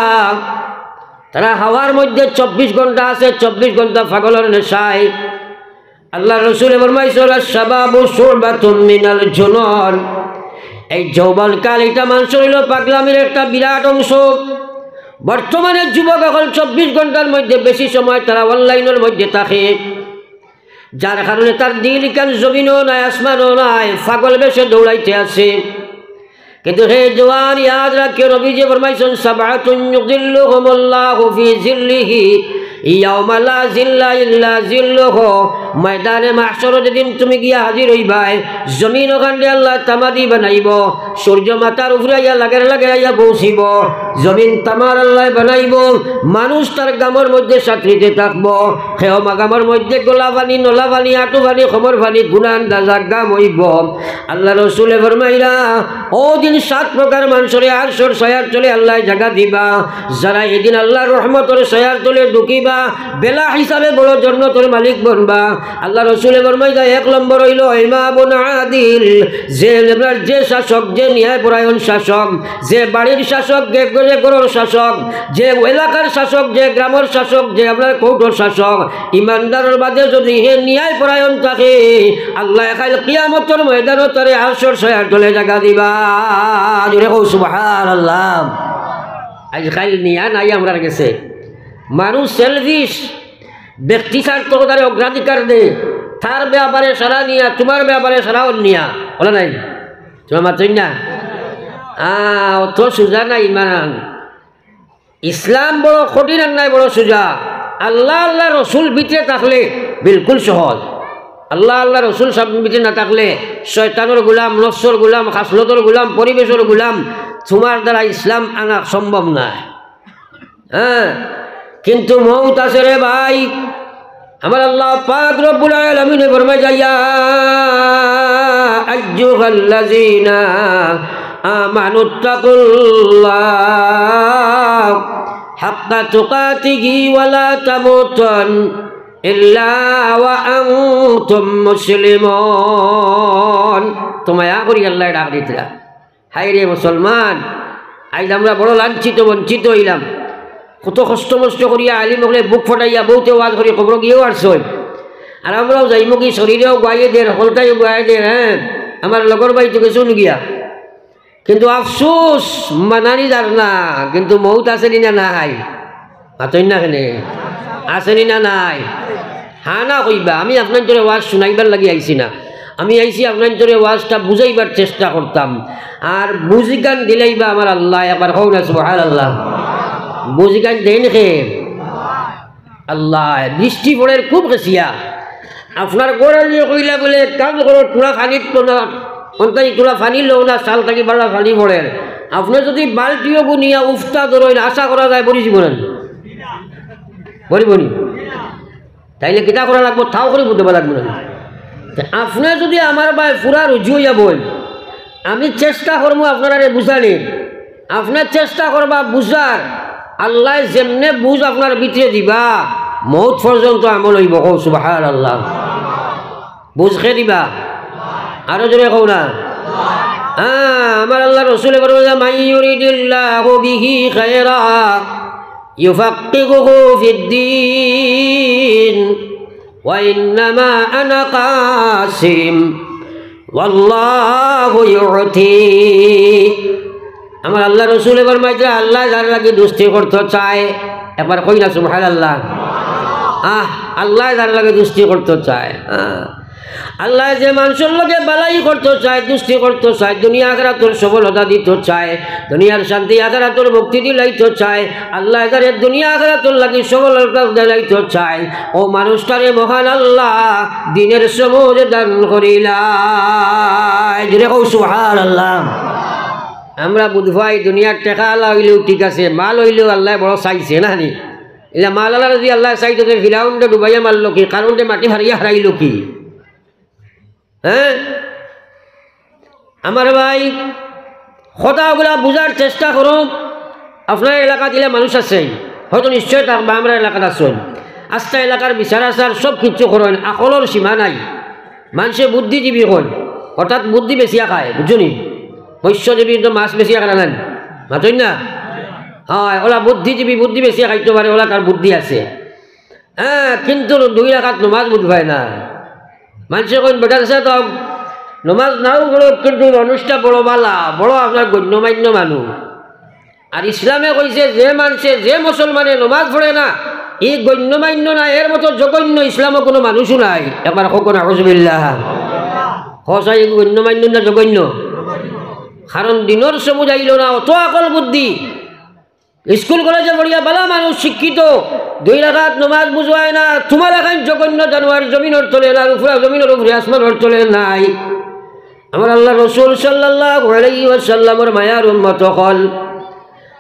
তারা হাওয়ার মধ্যে চব্বিশ ঘন্টা আছে, চব্বিশ ঘন্টা পাগলর নেশায়। আল্লার রসুলে ফরমাইছইন, "আশ-শাবাবু শুবাতুম মিনাল জুনুন।" এই যৌবনকাল, এটা মানষর অইলো পাগলামির একটা বিরাট অংশ। বর্তমানে যুবক অকল চব্বিশ ঘন্টার মধ্যে বেশি সময় তারা অনলাইনর মধ্যে থাকে, যার কারণে তার দিল ইখান জমিনও নাই, আসমানও নাই, পাগল বেশে দৌড়াইতে আছে। কিন্তু হে জওয়ান, ইয়াদ রাখিও, নবীজি ফরমাইছইন, "সাবআতুন ইউযিল্লুহুমুল্লাহু ফি জিল্লিহি ইয়াওমা লা জিল্লা ইল্লা জিল্লুহু।" ময়দানে মাহশরো যেদিন তুমি গিয়া হাজির অইবায়, জমিন অখানরে আল্লায় তামাদি বানাইবো, সূর্য মাথার উপরে আইয়া লাগের লাগের আইয়া পৌঁছিবো, জমিন তামার আল্লায় বানাইবো, মানুষ তার ঘামর মধ্যে সাঁতরিতে থাকবো, কেউ মা ঘামর মধ্যে গোলা পানি, নলা পানি, আটু পানি, কোমর পানি, গুনা আন্দাজা ঘাম অইবো। আল্লার রসুলে ফরমাইরা, অউ দিন সাত প্রকার মানষরে আরশর ছায়ার তলে আল্লায় জাগা দিবা। যারা এদিন আল্লার রহমতর ছায়ার তলে ঢুকিবা, বেলা হিসাবে বড় জন্নতর মালিক বনবা। আল্লার রসুলে ফরমাইরা, এক নম্বর অইলো ইমামুন আদিল, যে, আপনার যে শাসক, যে ন্যায়পরায়ণ শাসক, যে বাড়ির শাসক, যে ঘরে ঘরর শাসক, যে এলাকার শাসক, যে গ্রামর শাসক, যে আপনার কোর্টর শাসক, ইমানদারর বাদে যদি হে ন্যায়পরায়ণ থাকে, আল্লায় কাইল কিয়ামতর ময়দানো তারে আরশর ছায়ার তলে জাগা দিবা। জোরে কও সুবহানাল্লাহ। আইজ কাইল ন্যায় নাই আমরার গেছে। মানুষ সেলফিশ, ব্যক্তি স্বার্থ তারে অগ্রাধিকার দে, তার ব্যাপারে সারা নিয়া, তুমার ব্যাপারে সারা অন্নিয়া। বলে নাই? তুমার মাতইন না? আ, অত সুজা না ইমান। ইসলাম বড় কঠিন আর নাই বড় সুজা। আল্লাহ, আল্লাহ রসুল ভিতরে থাকলে বিলকুল সহজ। আল্লাহ, আল্লাহ রসুল সাব ভিতরে না থাকলে শয়তানর গুলাম, নফসর গুলাম, খাসলতর গুলাম, পরিবেশর গুলাম, তুমার দ্বারা ইসলাম আনা সম্ভব নায়। হ্যাঁ, কিন্তু মউত আছে রে ভাই। আমার আল্লাহ পাক রব্বুল আলামিনে ফরমায়, "ইয়া আইয়ুহাল্লাযীনা আমানুত্তাকুল্লাহ হাক্কা তুকাতিহি ওয়া লা তামুতুন ইল্লা ওয়া আনতুম মুসলিমুন।" তো মায়া করি আল্লায় ডাক দিতরা। হায় রে মুসলমান, আইজ আমরা বড় লাঞ্ছিত বঞ্চিত অইলাম। কত কষ্ট মষ্ট করিয়া আলিম অকলে বুক ফাটাইয়া বউতে ওয়াজ করি কবরো গিয়াও আরছইন। আর আমরাও যাইমুগি, শরীরেও গুয়াইয়ে দের, হকলতাইও গুয়াইয়ে দের, হ্যাঁ, আমার লগর ভাই তো গেছইন গিয়া। কিন্তু আফসোস, মানানি যার না, কিন্তু মউত আছে নি না নাই? মাতইন না কেনে? আছে নি না নাই? হ্যাঁ না কইবা, আমি আপনাইনতরে ওয়াজ শুনাইবার লাগি আইছি না, আমি আইছি আপনাইনতরে ওয়াজটা বুঝাইবার চেষ্টা করতাম। আর বুঝিগান দিলাইবা আমার আল্লায়, একবার কও না সুবহানাল্লাহ। বুঝিগান দেইন কে? আল্লায়। বৃষ্টি পড়ের খুব গেছিয়া, আপনার ঘরআলিয়ে কইলা বুলে, "এক কাম করো, থুড়া পানিত লও না, অন্তাই থুড়া পানি লও না, চাল থাকি বালা পানি পড়ের।" আপনে যুদি বালতিও গুনিয়া উফতা ধরইন, আশা করা যায় পড়ি যিবো না নি? পড়িবো নি? তাইলে কিতা করা লাগবো? তাও করি বুঝাবা লাগবো না নি? তে আপনে যুদি আমার বায় পুরা রুজি অইয়া বইন, আমি চেষ্টা করমু আপনারারে বুঝানির। আপনে চেষ্টা করবা বুঝার, আল্লায় যেমনে বুঝ আপনার ভিতরে দিবা, মউত পর্যন্ত আমল অইবো। কও সুবহানাল্লাহ। বুঝ কে দিবা? আরো জোরে কও না। হ্যাঁ, আমার আল্লার রসুলে ফরমাইন, "মান ইউরিদিল্লাহু বিহি খায়রা ইউফাক্কিহুহু ফিদ্দীন।" وإنما أنا قاسم والله يعطي। আমার আল্লার রসুলে ফরমাইতরা, আল্লায় যার লাগি দুস্তি করতো চায়, একবার কই না সুবহানাল্লাহ। আহ, আল্লায় যার লাগি দুস্তি করতো চায়, আহ। আল্লায় যে মানষর লগে বালাই করতো চায়, দুস্তি করতো চায়, দুনিয়া আখেরাতর সফলতা দিতো চায়, দুনিয়ার শান্তি আখেরাতর মুক্তি দিলাইতো চায়, আল্লায় যারে দুনিয়া আখেরাতর লাগি সফলতা দিলাইতো চায়, অউ মানুষটারে মহান আল্লায় দিনের সমুজ দান করিলায়। জোরে কও সুবহানাল্লাহ। আমরা বুঝ পাই দুনিয়ার টেকাআলা অইলেও ঠিক আছে, মাল অইলেও আল্লায় বড় চাইছে না নি? ইলা মালআলারে যুদি আল্লায় চাইতো তে ফিরাউনরে ডুবাইয়া মারলো কি? কারুনরে মাটি ফাড়িয়া হারাইলো কি? হ্যাঁ? আমার ভাই, কথা অগুলা বুঝার চেষ্টা করো। আপনার এলাকাত ইলা মানুষ আছে, হয়তো নিশ্চয় থাকবা, আমরার এলাকাত আছইন। আস্তা এলাকার বিচার আচার সব কিছু করইন, আকলর সীমা নাই। মানষে বুদ্ধিজীবী কইন, অর্থাৎ বুদ্ধি বেচিয়া খায়, বুঝছো নি? মৎস্যজীবী তো মাছ বেচিয়া খায় না, মাতইন না? হয়, অলা বুদ্ধিজীবী বুদ্ধি বেচিয়া খাইতো পারে, অলা তার বুদ্ধি আছে। হ্যাঁ, কিন্তু দুই রাকাত নমাজ বুঝ পায় না। মানষে কইন, "বেটার সাথে তো নমাজ নাও পড়ো, কিন্তু মানুষটা বড় বালা, বড় আপনার গণ্যমান্য মানুষ।" আর ইসলামে কইছে, যে মানষে, যে মুসলমানে নমাজ পড়ে না, ই গণ্যমান্য না, এর মতো জঘন্য ইসলামো কোনো মানুষও নাই। একবার কও না, আউযুবিল্লাহ। কও চাই, ই গণ্যমান্য না জঘন্য? কারণ দিনর সমুজ আইলো না, অত আকল বুদ্ধি। স্কুল কলেজে পড়িয়া বালা মানুষ শিক্ষিত, দুই রাকাত নমাজ বুঝ পায় না, তুমার লাখান জঘন্য জানোয়ার জমিনর তলে না, উপরে জমিনর উপরে আসমানর তলে নাই। আমার আল্লার রসুল সাল্লাল্লাহু আলাইহি ওয়াসাল্লামর মায়ার উম্মত অকল,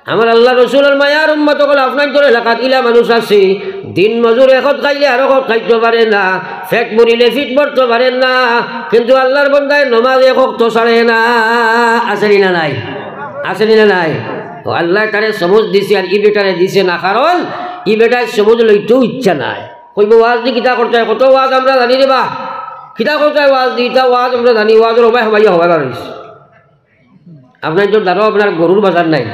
আমার আল্লার রসুলর মায়ার উম্মত অকল, আপনাইনতর এলাকাত ইলা মানুষ আছে, দিন মজুর একত খাইলে আরকত খাইতো পারে না, পেট ভরিলে ফিট ভরতো পারে না, কিন্তু আল্লার বন্দায় নমাজ এক ওয়াক্ত ছাড়ে না। আছে নি না নাই? আছে নি না নাই? অউ আল্লায় তারে সমুজ দিছে আর ই বেটারে দিছে না, কারণ ই বেটায় সমুজ লইতেও ইচ্ছা নাই। কইবো, "ওয়াজ দি কিতা করতে অয়? কত ওয়াজ আমরা জানি রে বা। কিতা করতে অয় ওয়াজ দি? ইতা ওয়াজ আমরা জানি, ওয়াজর হবায় হবাইয়া হবাইবার অইছে।" আপনাইনতর দ্বারাও আপনার গরুর বাজার নাই।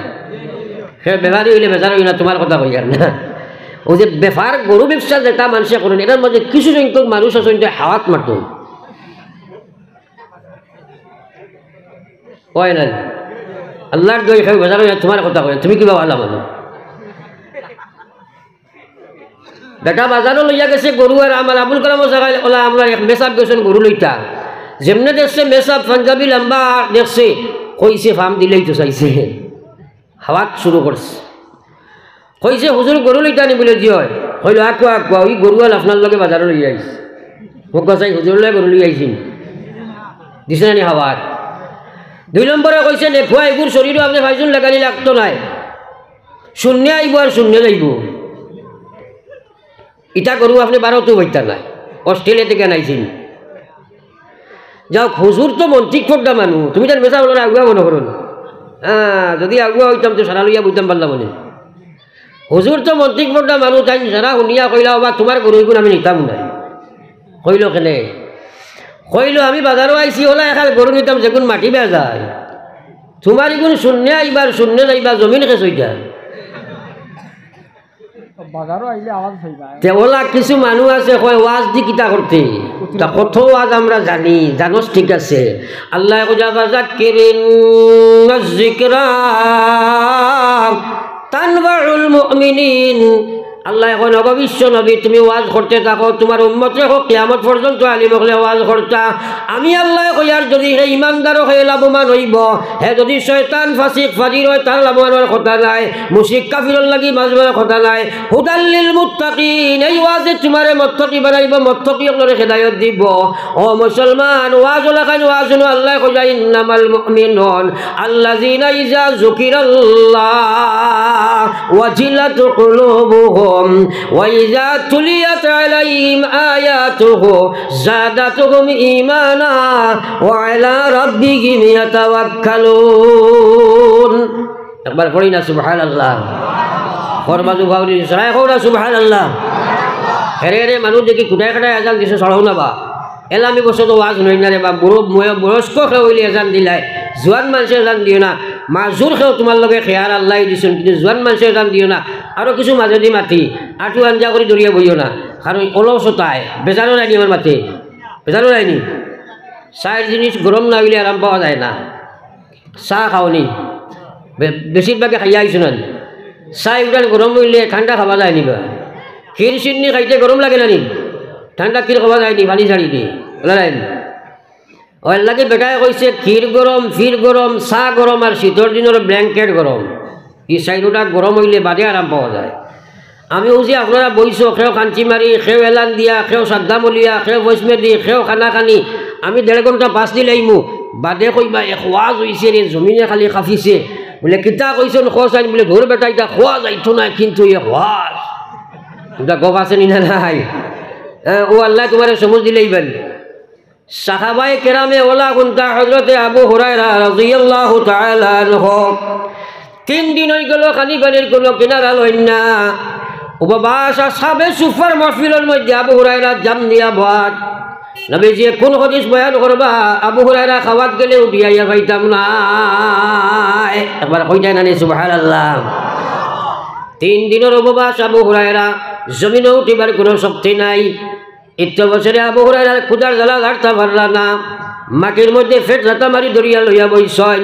হে বেপারি অইলে বেজার অইও না, তুমার কথা কইয়ার না। অউ যে বেপার, গরু ব্যবসা যেটা মানষে করইন, এটার মাঝে কিছু সংখ্যক মানুষ আছইন, ইনতে হাওয়াত মারতো। কয় না? আল্লার দোয়াই খাই বেজার অইও না, তুমার কথা কইয়ার, তুমি কিবা বালা মানুষ। বেটা বাজারো লইয়া গেছে গরু, আর আমার আবুল কালামও জাগাইল, অলা আমরার এক মেসাব গেছইন গরু লইতা। যেমনে দেখছে মেসাব পাঞ্জাবি লাম্বা দেখছে, কইছে ফাম দিলাইতো চাইছে। হাওয়াত শুরু করছে। কইছে, "হুজুর, গরু লইতা নি?" বুলে, "জি অয়।" কইলো, "আকুয়া, আকুয়া, অউ গরুআল আপনার লগে বাজারো লইয়া আইছে।" মক্কা চাই হুজুর লগে গরু লইয়া আইছি। দিছে না নি হাওয়াত? দুই নম্বরে কইছে, "নেখুয়া, ইগুর শরীরো আপনে ফাইজুন লাগানি লাগতো নায়।" শূন্যে আইবো আর শূন্যে যাইবো। ইটা গরু আপনে ভারতও পাইতা নায়, অস্ট্রেলিয়া থাকি আনাইছইন। যাউক, হুজুর তো মন্ত্রিক পর্দা মানু, তুমি তান মেসা বলো না, আগুয়া মনে করো না। হ্যাঁ, যদি আগুয়া অইতাম তো সারা লইয়া বইতাম পারলাম মনে। হুজুর তো মন্ত্রিক পর্দা মানু, তাইন সারা হুনিয়া কইলা, "ওবা, তুমার গরু ইগুন আমি নিতাম নায়।" কইলো, "কেনে?" কইলো, "আমি বাজারো আইছি, ওলা এখান গরু নিতাম, যেগুন মাটি বেয়া যায়। তুমার ইগুন শূন্যে আইবার, শূন্যে যাইবা, জমিন খেছ অইতা।" বাজারো আইলে আওয়াজ পাইবা। তে ওলা কিছু মানু আছে কয়, "ওয়াজ দি কিতা করতে?" তা কত ওয়াজ আমরা জানি, জানোস ঠিক আছে। আল্লায় কইন, "ফাযাক্কির ইন্নায যিকরা তানফাউল মুমিনিন।" আল্লায় কইন, "ওগো বিশ্ব নবী, তুমি ওয়াজ করতে থাকো, তুমার উম্মতে অকল কিয়ামত পর্যন্ত আলিম অকলে ওয়াজ করতা।" আমি আল্লায় কইয়ার, যদি হে ইমানদার অয়, হে লাভবান অইবো। হে যদি শয়তান, ফাসিক, ফাজির অয়, তার লাভবান অওয়ার কথা নায়। মুশরিক কাফিরর লাগি ওয়াজ অওয়ার কথা নায়। হুদাল লিল মুত্তাকিন, এই ওয়াজে তুমারে মুত্তাকি বানাইবো, মুত্তাকি অকলরে হেদায়ত দিবো। ও মুসলমান, ওয়াজ অলাখান ওয়াজ হুনো, আল্লায় কইরা, "ইন্নামাল মুমিনুন আল্লাযীনা ইযা যুকিরাল্লাহ ওয়াজিলাত কুলুবুহুম ওয়া ইযা তুলিয়াত আলাইহিম আয়াতুহু জাদাতহুম ঈমানা ওয়া আলা রাব্বিহিম ইয়াতাওয়াক্কালুন।" একবার পড়ি না সুবহানাল্লাহ। খরবাজু ফাউলি সরাই কও না সুবহানাল্লাহ। হেরে হেরে মানুষ দেখি কুটায় কাটায় আজান দিছে, সরাও না বা। এলামি বসে তো ওয়াজ হুনইন না রে বা, বুড়ো ময়-, বয়স্ক কেউ অইলে আজান দিলায়, জুয়ান মানষে আজান দিও না। মাজুর কেউ তুমার লগে খেয়ার আল্লায় দিছইন, কিন্তু জুয়ান মানষে আজান দিও না। আরো কিছু মাজেদি মাতি, আটু আঞ্জা করি ধরিয়া বইও না, কারণ অলসতায় বেজারও নায়নি আমার মাতে, বেজারও নায়নি। চাইর জিনিস গরম না অইলে আরাম পাওয়া যায় না। চা খাওনি, বে-, বেশিরভাগে খাইয়া আইছো না। চা ইগুলান গরম অইলে ঠান্ডা খাওয়া যায়নি বা। ক্ষীর শিন্নি খাইতে গরম লাগে না নি? ঠান্ডা ক্ষীর খাওয়া যায়নি, পানি ছাড়ি দি, বুঝলা নায়নি? অউ এরলাগি বেটায় কইছে, ক্ষীর গরম, ফির গরম, চা গরম আর শীতর দিনর blanket গরম। ই চাইরোটা গরম অইলে বাদে আরাম পাওয়া যায়। আমি অউ যে আপনারা বইছো, কেউ কাঞ্চি মারি, কেউ এলান দিয়া, কেউ সাদ্দাম অলিয়া, কেউ ফৈসমেদি, কেউ কানাকানি, আমি দেড় ঘন্টা পাঁচ দিন আইমু, বাদে কইবা, "এক ওয়াজ অইছে রে, জমিনে খালি কাঁপিছে।" বুলে, "কিতা কইছইন কও চাইন?" বুলে, "ধুর বেটা, ইটা কওয়া যাইতো নায়, কিন্তু এক ওয়াজ।" ইটা গপ আছে নি না নাই? হ্যাঁ, অউ আল্লায় তুমারে সমুজ দিলাইবা। সাহাবায়ে কেরামে ওলা কুনতা হযরতে আবু হুরায়রা রাদিয়াল্লাহু তাআলা আনহু তিন দিন অইগেলো খানি পানির কুনু কিনারা লইন না। উপবাস আসহাবে সুফফার মাহফিলর মধ্যে আবু হুরায়রা জাম দিয়া বওয়াত। নবীজিয়ে কুন হাদিস বয়ান করবা, আবু হুরায়রা খাওয়াত গেলে উঠিয়া আইয়া পাইতাম নায়। একবার কইতা নানি সুবহানাল্লাহ। তিন দিনর উপবাস আবু হুরায়রা, জমিনো উঠিবার কুনু শক্তি নাই। ইত্য বছরে আবু হুরায়রার ক্ষুধার জ্বালা গারতা পারলা না, মাটির মধ্যে ফেট জাতা মারি ধরিয়া লইয়া বইছইন।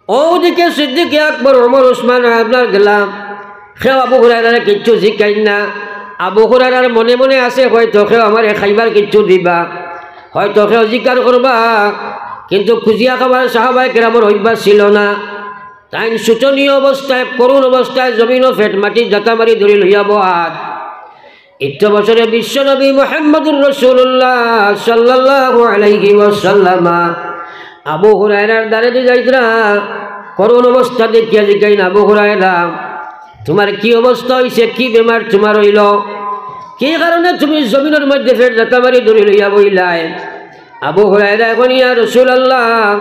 অউ দিকে সিদ্দিকে আকবর, ওমর, উসমান আপনার গেলাম, কেউ আবু হুরায়রারে কিচ্ছু জিকাইন না। আবু হুরায়রার মনে মনে আছে, হয়তো কেউ আমারে খাইবার কিচ্ছু দিবা, হয়তো কেউ জিকার করবা, কিন্তু খুজিয়া খাবার সাহাবায়ে কেরামর অভ্যাস ছিল না। তাইন শোচনীয় অবস্থায়, করুণ অবস্থায় জমিনো ফেট মাটির জাতা মারি ধরি লইয়া বওয়াত। ইত্য বছরে বিশ্বনবী মুহাম্মদুর রাসূলুল্লাহ সাল্লাল্লাহু আলাইহি ওয়াসাল্লাম আবু হুরায়রার দ্বারে দি যাইতরা, করুণ অবস্থা দেখিয়া জিকাইন, "আবু হুরায়রা, তুমার কি অবস্থা অইছে? কি বেমার তুমার অইলো? কি কারণে তুমি জমিনর মধ্যে ফেট জাতা মারি ধরি লইয়া বইলায়?" আবু হুরায়রায় কইন, "ইয়া রাসূলুল্লাহ,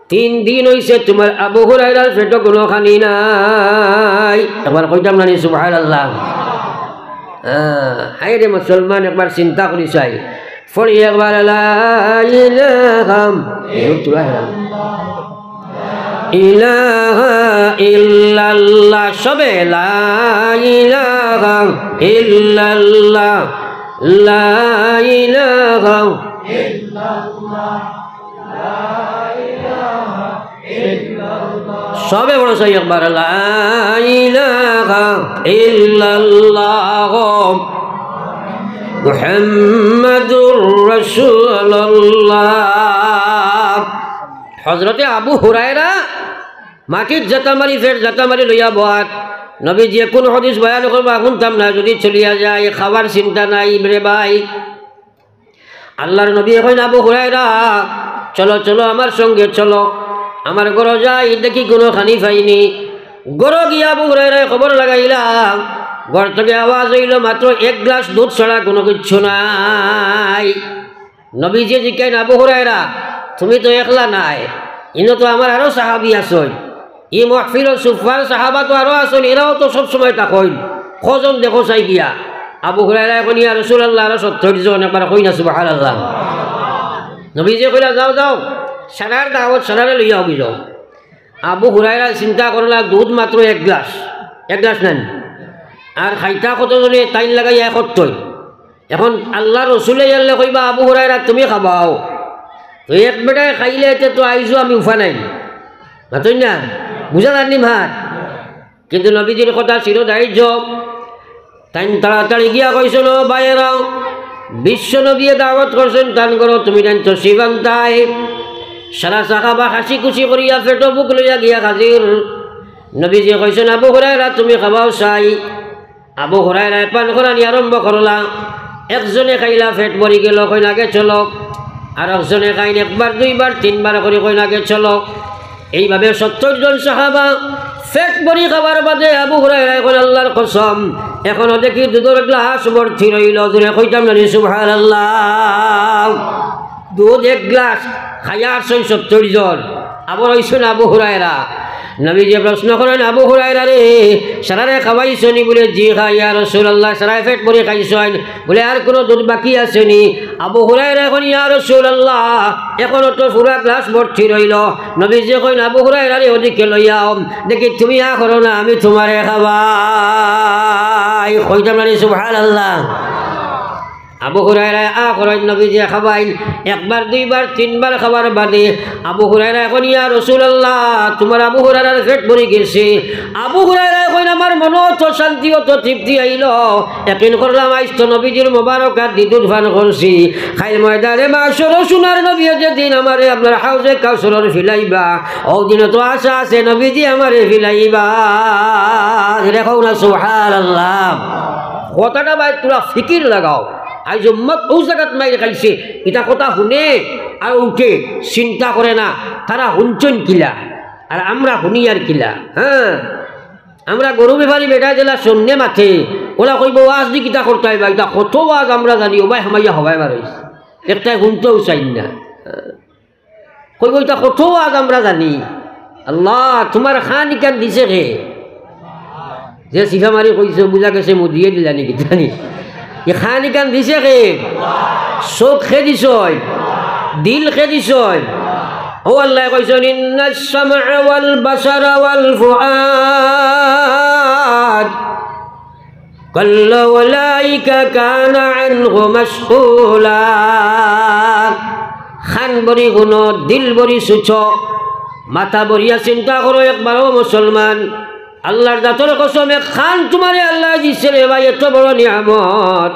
তিন দিন অইছে তুমার আবু হুরায়রার ফেটো কুনু খানি নাই।" একবার কইতাম নানি সুবহানাল্লাহ। আহ, হায় রে মুসলমান, একবার চিন্তা করি চাই। পড়ি একবার লা ইলাহা ইল্লাল্লাহ। ইলাহা ইল্লাল্লাহ, সবে লা ইলাহা ইল্লাল্লাহ, লা ইলাহা। সবে বড় চাই একবার, লা ইলাহা ইল্লাল্লাহ মুহাম্মাদুর রাসূলুল্লাহ। হযরতে আবু হুরায়রা মাটিত জাতা মারি, ফেট জাতা মারি লইয়া বওয়াত। নবীজিয়ে কুন হাদিস বয়ান করবা হুনতাম না, যদি চলিয়া যায়, খাবার চিন্তা নাই রে ভাই। আল্লাহর নবীয়ে কইন, "আবু হুরায়রা, চলো, চলো, আমার সঙ্গে চলো, আমার ঘরো যাই, দেখি কুনু খানি পাইনি।" ঘরো গিয়া আবু হুরায়রায় খবর লাগাইলা, ঘর থাকি আওয়াজ অইলো, মাত্র এক গ্লাস দুধ ছাড়া কুনু কিচ্ছু নাই। নবীজিয়ে জিকাইন, "আবু হুরায়রা, তুমি তো একলা নায়, ইনো তো আমার আরো সাহাবী আছইন, ই মাহফিলো সুফার সাহাবা তো আরো আছইন, এরাও তো সব সময় থাকইন, কয়জন দেখো চাই গিয়া।" আবু হুরায়রায় কইন, "ইয়া রাসূলুল্লাহ, আরো সত্তইর জন, একবার কইন না সুবহানাল্লাহ।" নবীজিয়ে কইলা, "যাও, যাও, সারার দাওয়াত, সারারে লইয়া অগি যাও।" আবু হুরায়রা চিন্তা করলা, দুধ মাত্র এক গ্লাস, এক গ্লাস নানি, আর খাইতা কতজনে, তাইন লাগাইয়া একত্তই। এখন আল্লার রসুলে ইয়ারলে কইবা, "আবু হুরায়রা, তুমি খাবাও।" তো এক বেটায় খাইলে এতে তো আইজও আমি উফা নাই। মাতইন না? বুঝা যারনি মাত? কিন্তু নবীজির কথা চিরদায়িত্ব। তাইন তাড়াতাড়ি গিয়া কইছইন, "ও ভাইয়েরা, বিশ্ব নবীয়ে দাওয়াত করছইন, তান ঘরো তুমি তাইন তশরিফ আনতায়।" সারা সাহাবা হাসি খুশি করিয়া পেটো ভুক লইয়া গিয়া হাজির। নবীজিয়ে কইছইন, "আবু হুরায়রা, তুমি খাবাও চাই।" আবু হুরায়রায় পান করানি আরম্ভ করলা। একজনে খাইলা, পেট ভরি গেল, কইন, "আগে চলো।" আর একজনে খাইন একবার, দুইবার, তিনবার করি, কইন, "আগে চলো।" এইভাবে সত্তইর জন সাহাবা পেট ভরি খাবার বাদে আবু হুরায়রায় কইন, "আল্লার কসম, এখনো দেখি দুধর গ্লাস ভর্তি রইলো।" জোরে কইতাম নানি সুবহানাল্লাহ? দুধ এক গ্লাস খাইয়া আরছইন সত্তইর জন, আবার অইছইন আবু হুরায়রা। নবীজিয়ে প্রশ্ন করইন, "আবু হুরায়রা রে, সারারে খাওয়াইছনি?" বুলে, "জি খাই ইয়া রাসূলুল্লাহ, সারায় পেট ভরি খাইছইন।" বুলে, "আর কুনু দুধ বাকি আছেনি?" আবু হুরায়রায় কইন, "ইয়া রাসূলুল্লাহ, এখনো তো পুরা গ্লাস ভর্তি রইলো।" নবীজিয়ে কইন, "আবু হুরায়রা রে, ওদিকে লইয়া আও, দেখি তুমি আ করো না, আমি তুমারে খাবাই।" কইতাম নানি সুবহানাল্লাহ? আবু হুরায়রায় আ করইন, নবীজিয়ে খাবাইন। একবার, দুইবার, তিনবার খাবার বাদে আবু হুরায়রায় কইন, "ইয়া রাসূলুল্লাহ, তুমার আবু হুরায়রার পেট ভরি গেছে।" আবু হুরায়রায় কইন, "আমার মনো অত শান্তি, অত তৃপ্তি আইলো, একিন করলাম আইজ তো নবীজির মোবারক আত দি দুধ পান করছি। কাইল ময়দানে মাহশরো সোনার নবীয়ে যেদিন আমারে আপনার হাউজে কাউসারো ফিলাইবা, অউ দিন তো আশা আছে নবীজি আমারে ফিলাইবা।" জোরে কও না সুবহানাল্লাহ। কথাটা ভাই থুড়া ফিকির লাগাও। আইজ উম্মত অউ জাগাত মাইর খাইছে, ইতা কথা হুনে আর উঠে, চিন্তা করে না, তারা হুনছইন কিলা, আর আমরা হুনিয়ার কিলা। হ্যাঁ, আমরা গরু বেপারি বেটায় যেলা শূন্যে মাতে, অলা কইবো, "ওয়াজ দি কিতা করতায় বা, ইতা কত ওয়াজ আমরা জানি, ও ভাই হামাইয়া হবায় বার অইছে, একটায় হুনতেও চাইন না।" কইবো, "ইতা কত ওয়াজ আমরা জানি।" আল্লাহ, তুমার কান ইখান দিছে কে? যে চিফা মারি কইছো, বুঝা গেছে মুদিয়ে দিলানি কিতানি। ই কান ইখান দিছে কে? চউখ কে দিছইন? দিল কে দিছইন? অউ আল্লায় কইছইন, "ইন্নাস সামআ ওয়াল বাসারা ওয়াল ফুআদ কুল্লু উলাইকা কানা আনহু মাসউলা।" কান ভরি হুনো, দিল ভরি সুচো, মাথা ভরিয়া চিন্তা করো একবার, ও মুসলমান। আল্লার জাতর কসম, এক কান তুমারে আল্লায় দিছে রে ভাই, এত বড় নিয়ামত।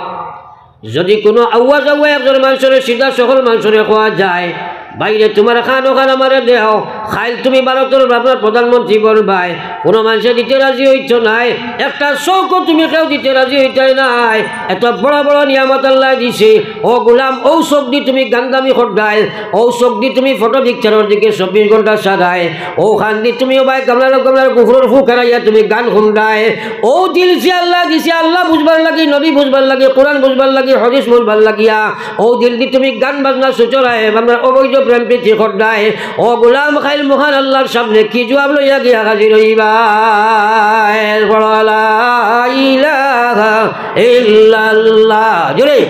যুদি কুনু আওয়াজ আওয়া একজন মানষরে সিধা সরল মানষরে কওয়া যায়, "ভাইরে, তুমার কান অখান আমারে দেও, কাইল তুমি ভারতর আপনার প্রধানমন্ত্রী বনবায়, কুনু মানষে দিতে রাজি অইতো নায়, একটা চউখও তুমি কেউ দিতে রাজি অইতায় নায়, এত বড় বড় নিয়ামত আল্লায় দিছে, ও গোলাম, অউ চউখ দি তুমি গান্দামি কররায়, অউ চউখ দি তুমি ফটো পিকচারর দিকে চব্বিশ ঘন্টা চারায়, অউ কান দি তুমি ও ভাই গামলার গামলার গুফরর ফু খেরাইয়া তুমি গান হুনরায়, অউ দিল যে আল্লায় দিছে, আল্লা বুঝবার লাগি, নবী বুঝবার লাগি, কুরআন বুঝবার লাগি, হাদিস বুঝবার লাগিয়া, অউ দিল দি তুমি গান বাজনা সুচরায়, আপনার অবৈধ প্রেম প্রীতি কররায়, ও গোলাম, কাইল মহান আল্লার সামনে কি জুয়াব লইয়া গিয়া হাজির অইবায়?" বড় লা ইলাহা ইল্লাল্লাহ। জোরে।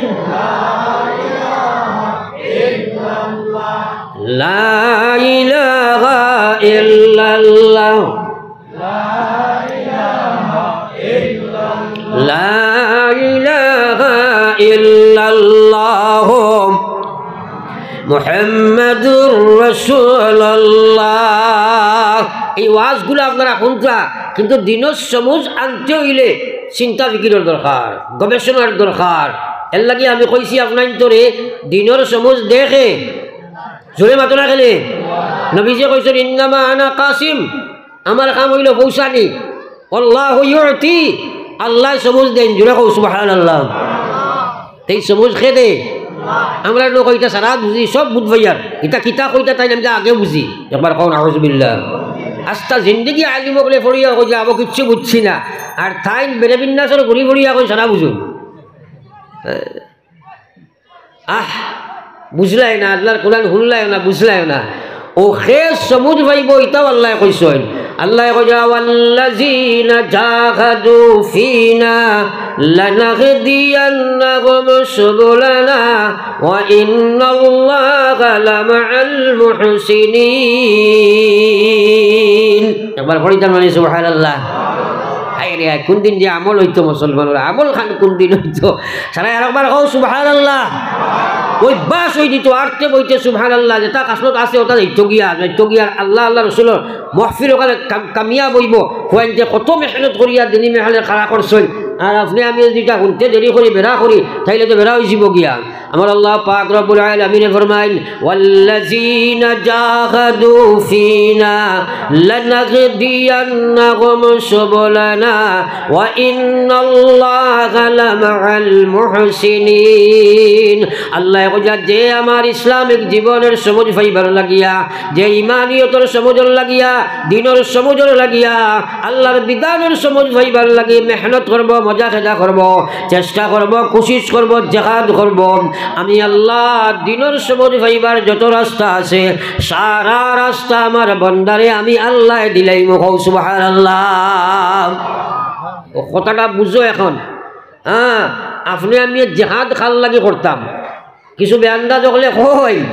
লা ইলাহা ইল্লাল্লাহ। লা ইলাহা ইল্লাল্লাহ মুহাম্মাদুর রাসূলুল্লাহ। এই ওয়াজগুলা আপনারা হুনরা, কিন্তু দিনর সমুজ আনতে অইলে চিন্তা ফিকিরর দরকার, গবেষণার দরকার। এরলাগি আমি কইছি আপনাইন্তরে, দিনর সমুজ দেয় কে? জোরে মাতো না কেনে? নবীজিয়ে কইছইন, "ইন্নামা আনা কাসিম।" আমার কাম অইলো পৌঁছানি। আল্লাহু ইউতি, আল্লায় সমুজ দেইন। জোরে কও সুবহানাল্লাহ। তে ই সমুজ কে দেয়? আমরা নু কই ইতা সারা বুঝি, সব বুঝ পাইয়ার। ইতা কিতা কইতা তাইন আমি আগে বুঝি। একবার কও নাউজুবিল্লাহ। আস্তা জিন্দেগি আলিম অকলে পড়িয়া কইয়া আবো কিচ্ছু বুঝছি না, আর তাইন বেড়ে বিন্যাসর ঘুরি পড়িয়া কই সারা বুঝুন। আহ, বুঝলায় না, আল্লাহর কোরআন হুনলায় না, বুঝলায় না। ও খে সমুজ পাইবো, ইতাও আল্লায় কইছইন। আল্লায় কইয়া, "ওয়াল্লাযীনা জাহাদু ফীনা লানাহদিয়ান্নাহুম সুবুলানা ওয়া ইন্নাল্লাহা লামাআল মুহসিনিন।" একবার পড়ি তার মানে সুবহানাল্লাহ। হায় রে, কোন দিন যে আমল অইতো মুসলমানর, আমল খান কোন দিন অইতো? সারা আরেকবার কও সুবহানাল্লাহ। অভ্যাস অই দিতো, আটতে বইতে সুবহানাল্লাহ, যেটা খাসলত আছে ওটা যাইতো গিয়া, যাইতো গিয়া, আল্লাহ, আল্লাহ রসুলর মহফিল ওখানে কাম-, কামিয়াব অইবো। ফুয়াইন্তে কত মেহনত করিয়া দিনি মেহলে খাড়া করছইন, আর আপনে আমি যদি ইটা হুনতে দেরি করি, বেড়া করি, তাইলে তো বেড়া অইযিবো গিয়া। আমার আল্লাহ পাক রব্বুল আলামিনে ফরমাইন, "ওয়াল্লাযীনা জাহাদু ফীনা লানাহদিয়ান্নাহুম সুবুলানা ওয়া ইন্নাল্লাহা লামাআল মুহসিনিন।" আল্লায় কইয়া, যে আমার ইসলামিক জীবনর সমুজ পাইবার লাগিয়া, যে ইমানিয়তর সমুজর লাগিয়া, দ্বীনর সমুজর লাগিয়া, আল্লাহর বিধানর সমুজ পাইবার লাগি মেহনত করবো, মজা খেজা করবো, চেষ্টা করবো, কুশিশ করবো, জেহাদ করবো। আমি আল্লাহ দ্বীনর সমুজ পাইবার যত রাস্তা আছে, সারা রাস্তা আমার বন্দারে আমি আল্লায় দিলাইমু। কও সুবহানাল্লাহ। ও কথাটা বুঝো এখন। হ্যাঁ, আপনে আমি জেহাদ কার লাগি করতাম? কিছু বেআন্দাজ অকলে কইন,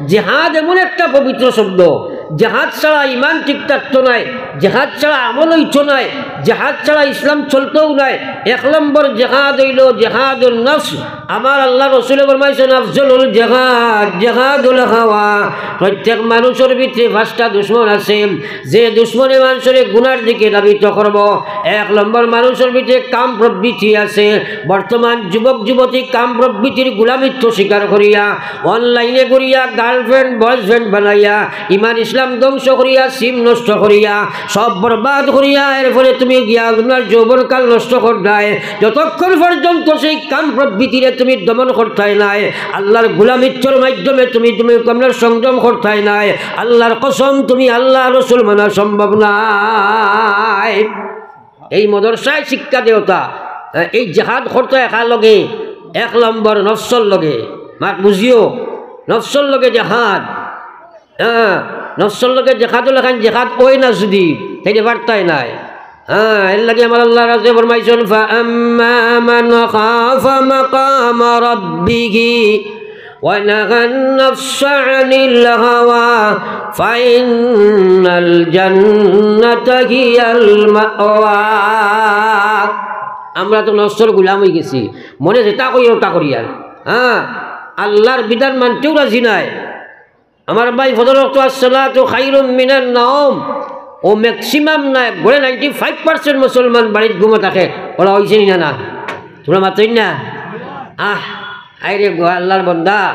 জেহাদ এমন একটা পবিত্র শব্দ, জেহাদ ছাড়া ইমান ঠিক থাকতো নায়, জেহাদ ছাড়া আমল অইতো নায়, জেহাদ ছাড়া ইসলাম চলতোও নায়। এক নম্বর জেহাদ অইলো জেহাদুন নফস। আমার আল্লাহ রসুলে ফরমাইছইন, "আফজলুল জেহাদ জেহাদুল হাওয়া।" প্রত্যেক মানুষর ভিতরে পাঁচটা দুশমন আছে। যে দুশমনে মানুষরে গুনার দিকে ধাবিত করবো। এক নম্বর, মানুষর ভিতরে কাম প্রবৃত্তি আছে। বর্তমান যুবক যুবতী কাম প্রবৃত্তির গুলামিত্ব স্বীকার করিয়া অনলাইনে ঘুরিয়া গার্লফ্রেন্ড বয়ফ্রেন্ড বানাইয়া ইমান ইসলাম ধ্বংস করিয়া সিম নষ্ট করিয়া সব বরবাদ করিয়া এরপরে তুমি গিয়া তোমার যৌবনকাল নষ্ট কররায়। যতক্ষণ পর্যন্ত সেই কাম প্রবৃত্তিরে তুমি দমন করতায় নায়, আল্লাহর গুলামিত্বর মাধ্যমে তুমি, তুমি তোমরা সংযম করতায় নায়, আল্লাহর কসম, তুমি আল্লাহ রসুল মানা সম্ভব নায়। এই মাদ্রাসায় শিক্ষা দেওতা, এই জেহাদ করতো একার লগে, এক নম্বর নফসর লগে, মাত বুঝিও, নফসর লগে জেহাদ। হ্যাঁ, নফসর লগে জেহাদ অইলে খান জেহাদ অয় না যদি, তাইলে বার্তায় নাই। হ্যাঁ, এর লাগি আমার আল্লাহ রাসূলে ফরমাইছইন, "فأما من خاف مقام ربه ونهى النفس عن الهوى فإن الجنة هي المأوى।" আমরা তো নফসর গুলাম অই গেছি, মনে যেটা কই ওটা করি আর, হ্যাঁ, আল্লাহর বিধান মানতেও রাজি নাই। আমার ভাই, ফজর ওয়াক্ত আসসালাতু খায়রুম মিনান নাওম। ও ম্যাক্সিমাম নায়, গড়ে নাইনটি ফাইভ পার্সেন্ট মুসলমান বাড়িত ঘুমো থাকে। ওলা অইছে নি না? না। তোমরা মাতইন না? আহ, আয় রে গো আল্লাহর বন্দা,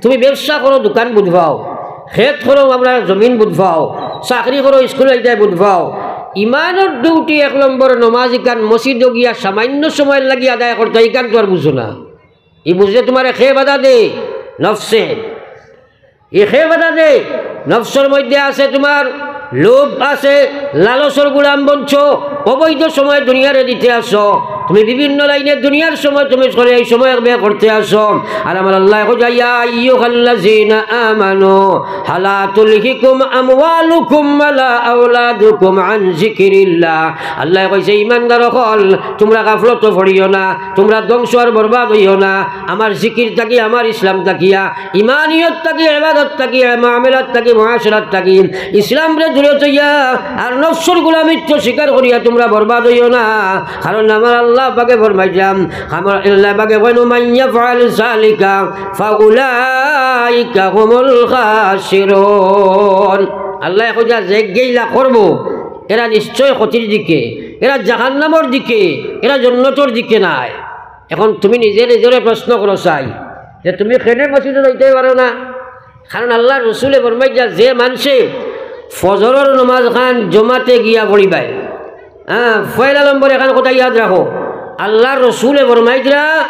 তুমি ব্যবসা করো, দোকান বুঝবাও, খেত করো, আমরা জমিন বুঝবাও, চাকরি করো, স্কুলে যাই বুঝবাও। ইমানর ডিউটি এক নম্বর নমাজ ইখান মসজিদো গিয়া সামান্য সময় লাগি আদায় করতে, ইখান তো আর বুঝো না। ই বুঝলে তোমারে খে বাধা দে, নফসে। ই খে বাধা দে, নফসর মধ্যে আছে তোমার লোভ আছে, লালসর গুলাম বনছো, অবৈধ সময় দুনিয়ারে দিতে আসো। তুমি বিভিন্ন লাইনে দুনিয়ার সময় তুমি করে এই সময় ব্যয় করতে আসো। আর আমার আল্লাহ কইছে, "ইয়া আইয়ুহাল্লাযীনা আমানু হালা তুলহিকুম আমওয়ালুকুম ওয়ালা আওলাদুকুম আন যিকিরিল্লাহ।" আল্লাহ কইছে, "ইমানদার অকল, তোমরা গাফলতো পড়িও না, তোমরা ধ্বংস আর বরবাদ অইও না আমার জিকির থাকি, আমার ইসলাম থাকিয়া।" ইমানিয়ত থাকি, ইবাদত থাকি, মামলাত থাকি, মুআশারাত থাকি ইসলামরে দূরে থইয়া আর নফসর গুলামিত্ব স্বীকার করিয়া তোমরা বরবাদ অইও না। কারণ আমার আল্লাহ পাকে ফরমাইলাম, আমার আল্লাহ পাকে কইন, "মান ইয়াফআল যালিকা ফাউলাইকা হুমুল খাসিরুন।" আল্লাহ কইয়া যে গেইলা করবো, এরা নিশ্চয় ক্ষতির দিকে, এরা জাহান্নামর দিকে, এরা জন্নতর দিকে নায়। এখন তুমি নিজে নিজরে প্রশ্ন করো চাই যে তুমি কেনে মসজিদো যাইতে পারো না? কারণ আল্লাহর রসুলে ফরমাইরা, যে মানষে ফজরর নমাজ খান জমাতে গিয়া পড়িবায়, হ্যাঁ, পয়লা নম্বর এখান কথা ইয়াদ রাখো, আল্লাহর রসুলে ফরমাইরা,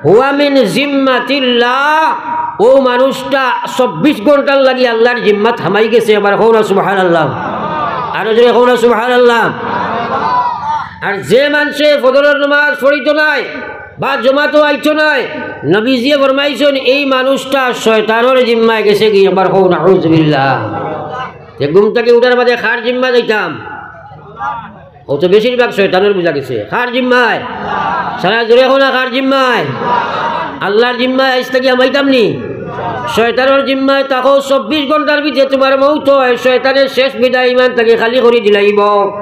"হুয়া মিন জিম্মাতিল্লাহ", ও মানুষটা চব্বিশ ঘন্টার লাগি আল্লাহর জিম্মাত হামাই গেছে। আবার কও না সুবহানাল্লাহ। আরো জোরে কও না সুবহানাল্লাহ। আর যে মানষে ফজরর নামাজ পড়িতো নায় বা জমাতো আইতো নায়, নবীজিয়ে ফরমাইছইন, এই মানুষটা শয়তানর জিম্মায় গেছেগি। একবার কও নাউজুবিল্লাহ। যে ঘুম থাকি উঠার বাদে কার জিম্মায় যাইতাম? ও তো বেশিরভাগ শয়তানর বুঝা গেছে। কার জিম্মায়? সারা জোরে কও না, কার জিম্মায়? আল্লার জিম্মায় আইজ থাকি হামাইতাম নি? শয়তানর জিম্মায় থাকো, চব্বিশ ঘন্টার ভিতরে তুমার মউত অয়, শয়তানে শেষ বিদায় ইমান থাকি খালি করি দিলাইবো।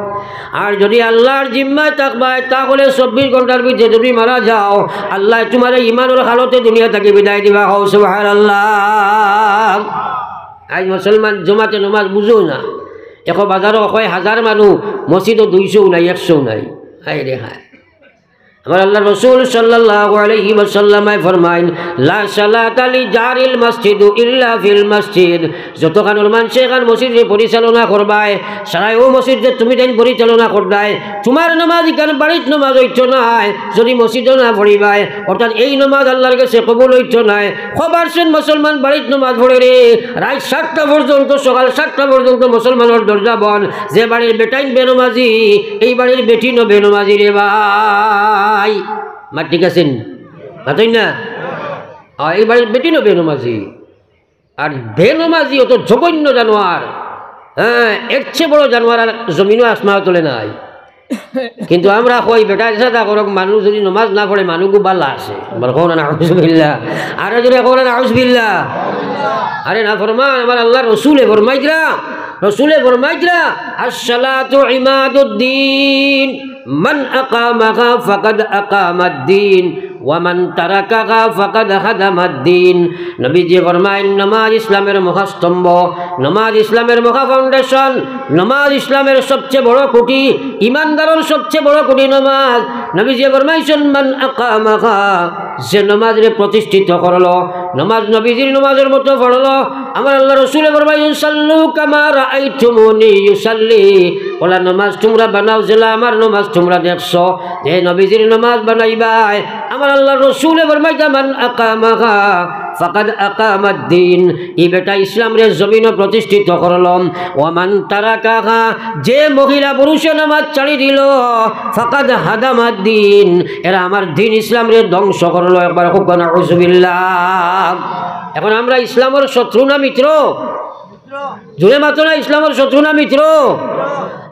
আর যুদি আল্লার জিম্মায় থাকবায়, তাহলে চব্বিশ ঘন্টার ভিতরে যুদি মারা যাও, আল্লায় তুমারে ইমানর হালতে দুনিয়া থাকি বিদায় দিবা। কও সুবহানাল্লাহ। আইজ মুসলমান জমাতে নামাজ বুঝেও না, এখন বাজারো কয় হাজার মানুষ, মসজিদো দুইশো নাই, একশো নাই। হায় রে হায়। আমার আল্লার রসুল সাল্লাল্লাহু আলাইহি ওয়াসাল্লামে ফরমাইন, "লা সালাতা লি জারিল মসজিদু ইল্লা ফিল মসজিদ।" যতখানর মানষে এখান মসজিদরে পরিচালনা করবায়, সারায় ও মসজিদরে তুমি যেন পরিচালনা কররায়, তুমার নামাজ ইখান বাড়িত নামাজ অইতো নায়, যুদি মসজিদো না পড়িবায়, অর্থাৎ এই নামাজ আল্লার গেছে কবুল অইতো নায়। কবারশন মুসলমান বাড়িত নামাজ পড়ে রে, রাইত সাতটা পর্যন্ত, সকাল সাতটা পর্যন্ত মুসলমানর দরজা বন্ধ। যে বাড়ির বেটাইন বেনমাজি, এই বাড়ির বেটিনও বেনমাজি রে ভাই। মাত ঠিক আছে নি? মাতইন না? আ, এই বাড়ির বেটিনও বেনমাজি। আর বেনমাজি অত জঘন্য জানোয়ার, হ্যাঁ, এর চেয়ে বড় জানোয়ার আর জমিনো আসমানো তলে নাই। কিন্তু আমরা কই, বেটা, সাদা করক, মানুষ যুদি নমাজ না পড়ে, মানুষগু বালা আছে। বল, কও না নাউজুবিল্লাহ। আরো জোরে কও না নাউজুবিল্লাহ। আরে নাফরমান, আমার আল্লার রসুলে ফরমাইতরা, রসুলে ফরমাইতরা, "আসসালাতু ইমাদুদ্দিন, মান আকামাহা ফাকাদ আকামাদ্দিন, ওয়া মান তারাকাহা ফাকাদ হাদামাদ্দিন।" নবীজি ফরমাইন, নমাজ ইসলামের মহাস্তম্ভ, নমাজ ইসলামের মহা foundation, নমাজ ইসলামের সবচেয়ে বড় খুঁটি, ইমানদারর সবচেয়ে বড় খুঁটি নমাজ। নবীজি ফরমাইছইন, "মান আকামাহা", যে নমাজরে প্রতিষ্ঠিত করলো, নমাজ নবীজির নমাজর মতো পড়লো। আমার আল্লার রসুলে ফরমাইছইন, "সাল্লু কামা রাআইতুমুনি উসাল্লি", অলা নমাজ তুমরা বানাও যেলা আমার নমাজ তুমরা দেখছো। যে নবীজির নমাজ বানাইবায়, আমার আল্লার রসুলে ফরমাইতা, "মান আকামাহা ফাকাদ আকামাদ্দিন", ই বেটা ইসলামরে জমিনো প্রতিষ্ঠিত করলো। "ওয়া মান তারাকাহা", যে মহিলা পুরুষে নমাজ ছাড়ি দিলো, "ফাকাদ হাদামাদ্দিন", এরা আমার দিন ইসলামরে ধ্বংস করলো। একবার কও না নাউজুবিল্লাহ। এখন আমরা ইসলামর শত্রু না মিত্র? জোরে মাতো না, ইসলামর শত্রু না মিত্র?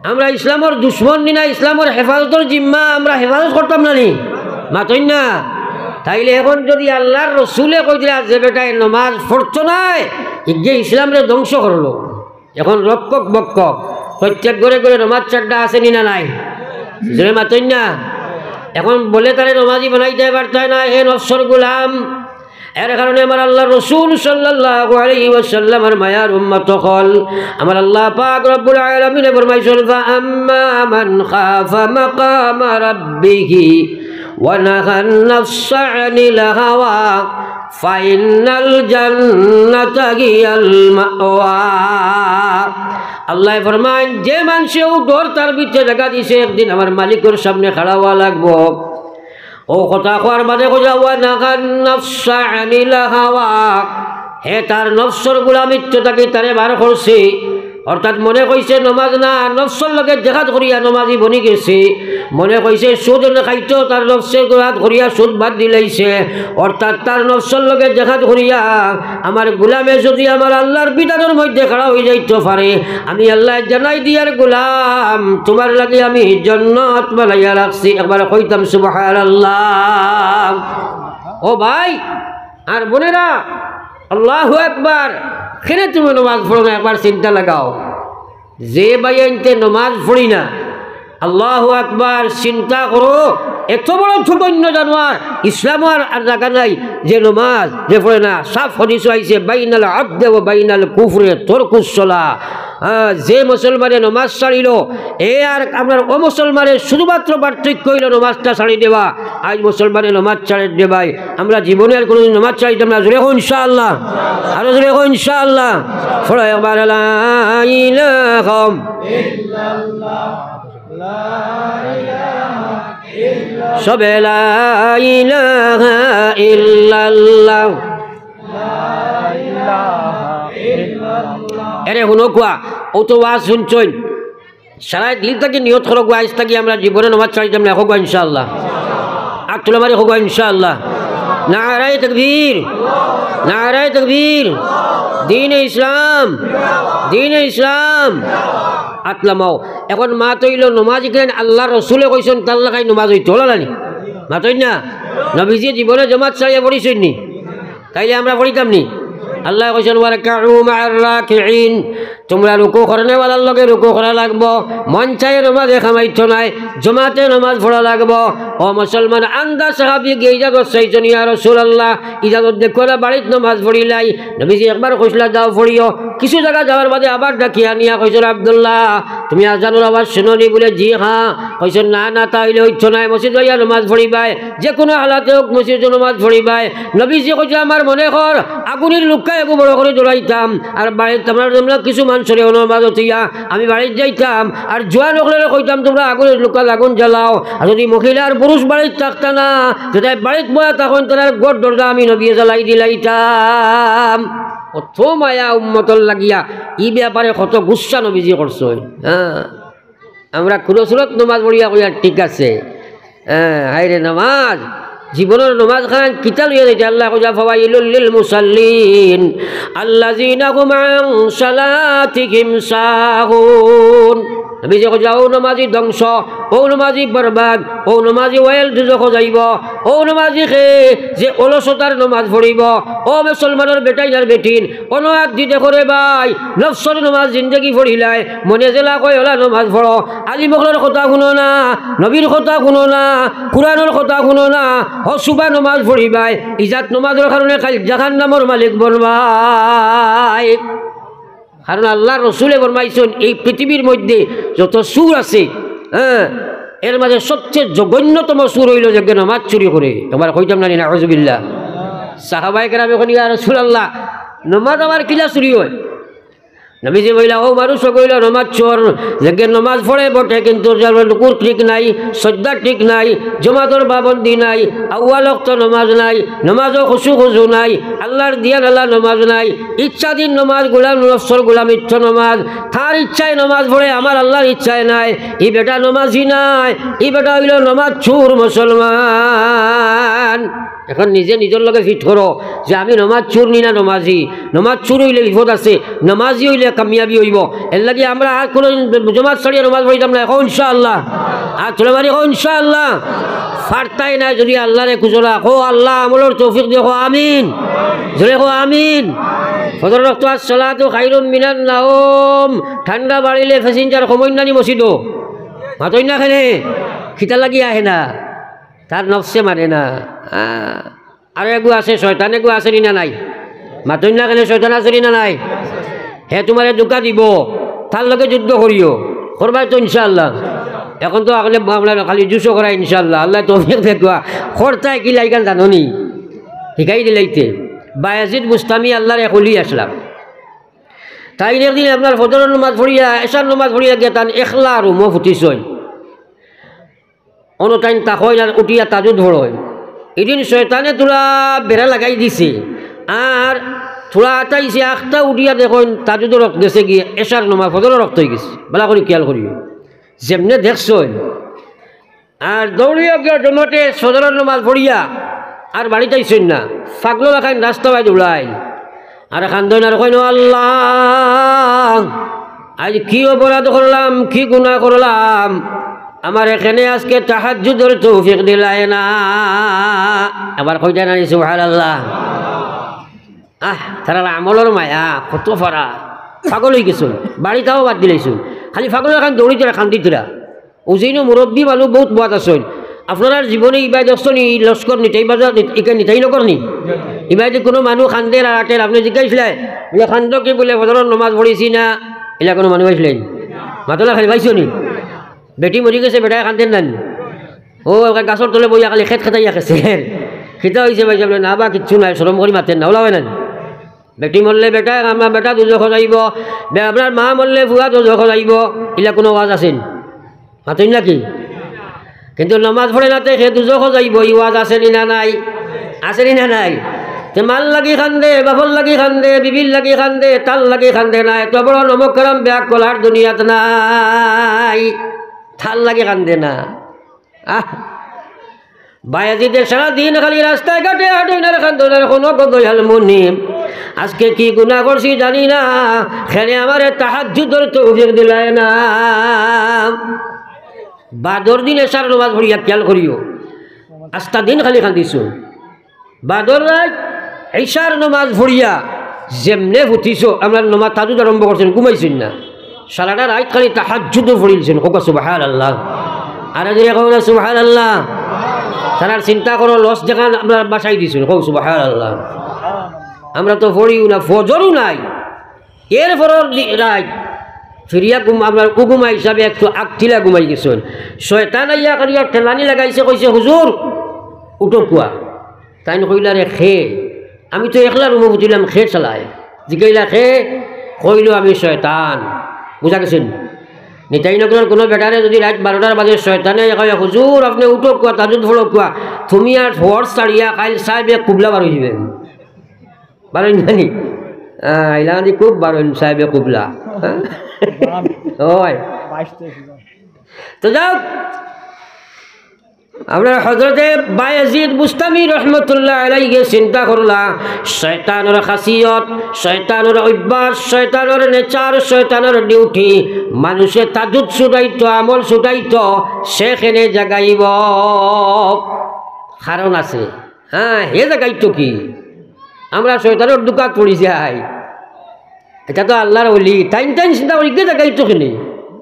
আমরা ইসলামর দুশমন নি না, ইসলামর হেফাজতর জিম্মা আমরা হেফাজত করতাম না নি? মাতইন না। তাইলে এখন যুদি আল্লার রসুলে কইতরা যে বেটায় নমাজ পড়তো নায়, ইগে ইসলামরে ধ্বংস করলো। এখন রক্ষক বক্ষক প্রত্যেক ঘরে ঘরে নমাজ ছাড়রা আছে নি না নাই? জোরে মাতইন না। এখন বলে তারে নমাজি বানাইতায় পারতায় না, হে নফসর গোলাম। এর কারণে আমার আল্লার রসুল সাল্লাল্লাহু আলাইহি ওয়াসাল্লামর মায়ার উম্মত অকল, আমার আল্লাহ পাক রব্বুল আলামিনে ফরমাইছইন, "ফাআম্মা মান খাফা মাকামা রাব্বিহি ওয়া নাহান নাফসা আনিল হাওয়া ফাইন্নাল জান্নাতা হিয়াল মাওয়া।" আল্লায় ফরমাইন, যে মানষে অউ ডর তার ভিতরে জাগা দিছে, একদিন আমার মালিকর সামনে খাড়া অওয়া লাগবো। অউ কথা কওয়ার বাদে কইলা, "ওয়া নাহান নাফসা আনিল হাওয়া।" হে তার নফসর গোলামিত্ব থাকি তারে বার করছে। অর্থাৎ মনে কইছে নমাজ না, নফসর লগে জেহাদ করিয়া নমাজি বনি গেছে। মনে কইছে সুদ খাইতো, তার নফসে জেহাদ করিয়া সুদ বাদ দিলাইছে। অর্থাৎ তার নফসর লগে জেহাদ করিয়া আমার গোলামে যুদি আমার আল্লার বিধানর মধ্যে খাড়া অইযাইতো পারে, আমি আল্লায় জানাই দিয়ার গোলাম, তুমার লাগি আমি জান্নাত বানাইয়া রাখছি। একবার কইতাম সুবহানাল্লাহ। ও ভাই আর বোনেরা, আল্লাহু আকবার। কেনে তুমি নমাজ পড়ো না, একবার চিন্তা লাগাও। যে ভাইয়াইন্তে নমাজ পড়ি না, আল্লাহু আকবার, চিন্তা করো, এত বড় জঘন্য জানোয়ার, ইসলামো আর, আর জাগা নাই। যে নমাজ যে পড়ে না, সাফ হাদিসো আইছে, "বাইনাল আবদে ওয়া বাইনাল কুফরে তরকুস সলা।" হ্যাঁ, যে মুসলমানে নমাজ ছাড়িলো, এ আর আপনার অমুসলমানের শুধুমাত্র পার্থক্য অইলো নমাজটা ছাড়ি দেওয়া। আইজ মুসলমানে নমাজ ছাড়ের রে ভাই, আমরা জীবনে আর কোনোদিন নমাজ ছাড়িতাম না। জোরে কও ইনশাআল্লাহ, আরো জোরে কও ইনশাআল্লাহ। পড়ো একবার লা ইলাহা। সবে লা ইলাহা ইল্লাল্লাহ। এরে হুনো কুয়া, অউ তো ওয়াজ হুনছইন। সারা দিল থাকি নিয়ত করো গো, আইজ থাকি আমরা জীবনে নমাজ ছাড়িতাম না, কও গো ইনশাআল্লাহ। আত তুলা মারি কও গো ইনশাআল্লাহ। নারায়ে তাকবীর, নারায়ে তাকবীর, দ্বীনে ইসলাম, দ্বীনে ইসলাম। আত লামাও। এখন মাত অইলো নমাজ ইখান আল্লার রসুলে কইছইন, তার লাখান নমাজ অইতো, অলা নানি? মাতইন না? নবীজিয়ে জীবনে জমাত ছাড়িয়া পড়ছইন নি? তাইলে আমরা পড়িতাম নি? আল্লায় কইছইন, "ওয়ারকাউ মা'আর রাকিঈন।" তুমরা রুকু করনেওয়ালার লগে রুকু করা লাগবো। মন চায় নমাজে কামাইতো নায়, জমাতে নমাজ পড়া লাগবো। ও মুসলমান, আন্দা সাহাবী গিয়া ইজাজত চাইছইন, "ইয়া রাসূলুল্লাহ, ইজাজত দেউক্কা না, বাড়িত নমাজ পড়িলাই।" নবীজি একবার কইছলা, "যাও পড়িও।" কিছু জাগা যাওয়ার বাদে আবার ডাকিয়া আনিয়া কইছইন, "আব্দুল্লাহ, তুমি আজানর আওয়াজ হুনো নি?" বুলে, "জি হ্যাঁ।" কইছইন, "না, না, তা অইলে অইতো নায়, মসজিদো আইয়া নমাজ পড়িবায়।" যে কুনু হালাতে অউক মসজিদো নমাজ পড়িবায়। নবীজি কইছইন, "আমার মনে কর আগুনর লুক্কা এগু বড় করি দৌড়াইতাম, আর বাড়িত আমরা, আমরা কিছু মানষরে অনো মাঝো থইয়া আমি বাড়িত যাইতাম, আর জোয়ান অকলরে কইতাম, 'তুমরা আগুনর লুক্কাত আগুন জ্বালাও।' আর যুদি মহিলা আর পুরুষ বাড়িত থাকতা না, যেতায় বাড়িত বওয়া থাকইন, তারার ঘর দরজা আমি নবীয়ে জ্বালাই দিলাইতাম।" অত মায়া উম্মতর লাগিয়া, ই ব্যাপারে কত গুসা নবীজি করছইন। হ্যাঁ। আমরা কুনু সুরত নমাজ পড়িয়া কইয়ার ঠিক আছে। হ্যাঁ, হায়রে নমাজ, জীবনর নমাজ খান কিতা লইয়া যাইতে? আল্লায় কইছইন, "ফাওয়াইলুল লিল মুসাল্লিন, আল্লাযীনা হুম আন সালাতিহিম সাহুন।" নবীজি কইছইন, "অউ নমাজি ধ্বংস, অউ নমাজি বরবাদ, অউ নমাজি ওয়াইল দুজখো যাইবো, অউ নমাজি কে যে অলসতার নমাজ পড়িবো।" ও মুসলমানর বেটাইন আর বেটিন, অনো আত দি দেখো রে ভাই, নফসর নমাজ জিন্দেগি পড়িলায়, মনে যেলা কয় অলা নমাজ পড়ো। আলিম অকলর কথা হুনো না, নবীর কথা হুনো না, কুরআনর কথা হুনো না, হসুবা নমাজ পড়িবায়, ইজাত নমাজর কারণে কাইল জাহান্নামর মালিক বনবায়। কারণ আল্লার রসুলে ফরমাইছইন, এই পৃথিবীর মধ্যে যত চুর আছে, হ্যাঁ, এর মাঝে সবচেয়ে জঘন্যতম চুর অইলো যেগিয়ে নমাজ চুরি করে। একবার কইতাম না নি, নাউজুবিল্লাহ। সাহাবায়ে কেরামে কইন, "ইয়া রাসূলুল্লাহ, নমাজ আবার কিলা চুরি অয়?" নবীজি কইলা, "অউ মানুষ অইলো নমাজ চোর, যেগিয়ে নমাজ পড়ে বটে, কিন্তু যার রুকুর ঠিক নাই, সজদা ঠিক নাই, জমাতর পাবন্দি নাই, আউয়াল ওয়াক্ত নমাজ নাই, নমাজো খুশু খুজু নাই, আল্লার দিয়ান আল্লার নমাজ নাই, ইচ্ছাধীন নমাজ, গুলাম নফসর গুলামিত্ব নমাজ, তার ইচ্ছায় নমাজ পড়ে, আমার আল্লার ইচ্ছায় নায়, ই বেটা নমাজি নায়, ই বেটা অইলো নমাজ চুর মুসলমান।" এখন নিজে নিজর লগে ফিট করো যে আমি নমাজ চুর নি না নমাজি। নমাজ চুর অইলে বিপদ আছে, নমাজি অইলে কামিয়াবি অইবো। এরলাগি আমরা আর কুনু জমাত ছাড়িয়া নমাজ পড়িতাম না। কও ইনশাআল্লাহ। আর তুলা মারি কও ইনশাআল্লাহ। পারতায় নায় যুদি আল্লারে খুজো না। কও, "আল্লাহ, আমলর তৌফিক দিও।" কও, "আমিন।" জোরে কও, "আমিন।" ফজরর ওয়াক্ত, "আসসালাতু খায়রুম মিনান নাওম।" ঠান্ডা বাড়িলে passenger কমইন না নি মসজিদো? মাতইন না কেনে? কিতার লাগি আহে না? তার নফসে মানে না। আহ। আর এগু আছে, শয়তান এগু আছে নি না নাই? মাতইন না কেনে, শয়তান আছে নি না নাই? হে তুমারে ধুকা দিবো, তার লগে যুদ্ধ করিও। করবায় তো ইনশাআল্লাহ। এখন তো আগলে আমরা খালি জুসো করায় ইনশাআল্লাহ। আল্লায় তৌফিক দেউক্কা। করতায় কিলা ইখান জানো নি? হিকাই দিলাইতে। বায়েজিদ বুস্তামি আল্লার এক ওলি আছলা। তাইন একদিন আপনার ফজরর নমাজ পড়িয়া, এশার নমাজ পড়িয়া গিয়া তান একলা রুমো ফুটিছইন। অনো তাইন থাকইন আর উঠিয়া তাহাজ্জুদ পড়ইন। ইদিন শয়তানে থুড়া বেড়া লাগাই দিছে, আর থুড়া আতাইছে, আখতা উঠিয়া দেখইন তাহাজ্জুদর ওয়াক্ত গেছেগি, এশার নমাজ, ফজরর ওয়াক্ত অইগেছে। ভালা করি খিয়াল করিও, যেমনে দেখছইন, আর দৌড়িয়া গিয়া জমাতে ফজরর নমাজ পড়িয়া আর বাড়িত আইছইন না, পাগলর লাখান রাস্তাবায় দৌড়াইন। আর কান্দইন আর কইন, "ও আল্লাহ, আইজ কি অপরাধ করলাম, কি গুনা করলাম, আমারে কেনে আজকে তাহাজ্জুদর তৌফিক দিলায় না।" আবার কইতা নানি সুবহানাল্লাহ। আহ, তারার আমলর মায়া, কত ফারা, পাগল অইগেছইন, বাড়িত আওয়া বাদ দিলাইছইন, খালি পাগলর লাখান দৌড়িতরা, কান্দিতরা। অউ যেইন মুরব্বি মানুষ বউত বওয়াত আছইন। আপনারার জীবনে ইবায় দেখছইন নি, ই লস্কর নিতাই বাজার, নিত-, ইকা নিতাই নগর নি? ইবায় যে কুনু মানুষ কান্দের আর আটের, আপনে জিকাইছলা, বুলে, "কান্দো কি?" বুলে, "ফজরর নমাজ পড়িছি না।" ইলা কুনু মানুষ আইছলা নি? মাতইন না কেনে, পাইছো নি? বেটি মরিগেছে, বেটায় কান্দের না নি? অউ গাছর তলে বইয়া খালি খেত খেতাইয়া গেছে। কিতা অইছে ভাইসাব? বুলে, "না বা, কিচ্ছু নাই, শরম করি মাতের না।" অলা অয় না নি? বেটি মরলে বেটায়, আমরার বেটা দুজখো যাইবো, বে-, আমরার মা মরলে ফুয়া দুজখো যাইবো, ইলা কুনু ওয়াজ আছে নি? মাতইন নাকি? কিন্তু নমাজ পড়ে না তে হে দুজখো যাইবো, ই ওয়াজ আছে নি না নাই? আছে নি না নাই? তে মার লাগি কান্দে, বাপর লাগি কান্দে, বিবির লাগি কান্দে, তার লাগি কান্দে না। এত বড় নমকরাম বেআক্কল আর দুনিয়াত নাই। তার লাগি কান্দে না। আহ, বায়েজিদে সারা দিন খালি রাস্তায় ঘাটে হাঁটইন আর কান্দইন আর কোনো গদই আলমুনি। আজকে কি গুনাহ করছি জানি না, কেনে আমারে তাহাজ্জুদর তৌফিক দিলায় না। বাদর দিন এশার নমাজ পড়িয়া, খেয়াল করিও, আস্তা দিন খালি কান্দিছইন। বাদর রাইত এশার নমাজ পড়িয়া যেমনে ফুটিছো, আমরার নমাজ তাহাজ্জুদ আরম্ভ করছইন, ঘুমাইছইন না। সারাটা রাইত খালি তাহাজ্জুদ পড়িলছইন। কউক্কা সুবহানাল্লাহ। আর যদি কও না সুবহানাল্লাহ, তারার চিন্তা করো, লস যেখান আমরার বাসায় দিছইন। কও সুবহানাল্লাহ। আমরা তো পড়িও না, ফজরও নাই। এর পরর দি-, রাইত ফিরিয়া ঘুম-, আমরার উগুমা হিসাবে একটু আগতিলা ঘুমাই গেছইন। শয়তান আইয়া করিয়া ঠেলানি লাগাইছে, কইছে, "হুজুর, উঠউক্কা।" তাইন কইলা, "রে কে?" আমি তো একলা রুমো ফুটিলাম, কে চালায়? জিকাইলা, "কে?" কইলো, "আমি শয়তান।" বুঝা গেছে নি? নিতাইনগরর কোনো বেটারে যদি রাইত বারোটার বাজে শয়তানে কয়, "হুজুর, আপনে উঠউক্কা, তাহাজ্জুদ পড়উক্কা," তুমি আর ফরজ ছাড়িয়া কাইল সাহেবে কুবলা বারই যাইবে। বারইন নানি? আহ, ইলাখান দি খুব বারইন সাহেবে কুবলা। হ্যাঁ? অয়। তো যাউক, আমরার হজরতে বায়েজিদ বুস্তামি রহমতুল্লাহ আলাইহি চিন্তা করলা, শয়তানর খাসিয়ত, শয়তানর অভ্যাস, শয়তানর নেচার, শয়তানর ডিউটি, মানুষে তাহাজ্জুদ ছুটাইতো, আমল ছুটাইতো, সেখানে জাগাইব। কারণ আছে। হ্যাঁ, হে জাগাইতো কি? আমরা শয়তানর ধুকাত পড়ি যাই। ইটা তো আল্লার ওলি, তাইন তাইন চিন্তা করি, কে জাগাইতো কেনে?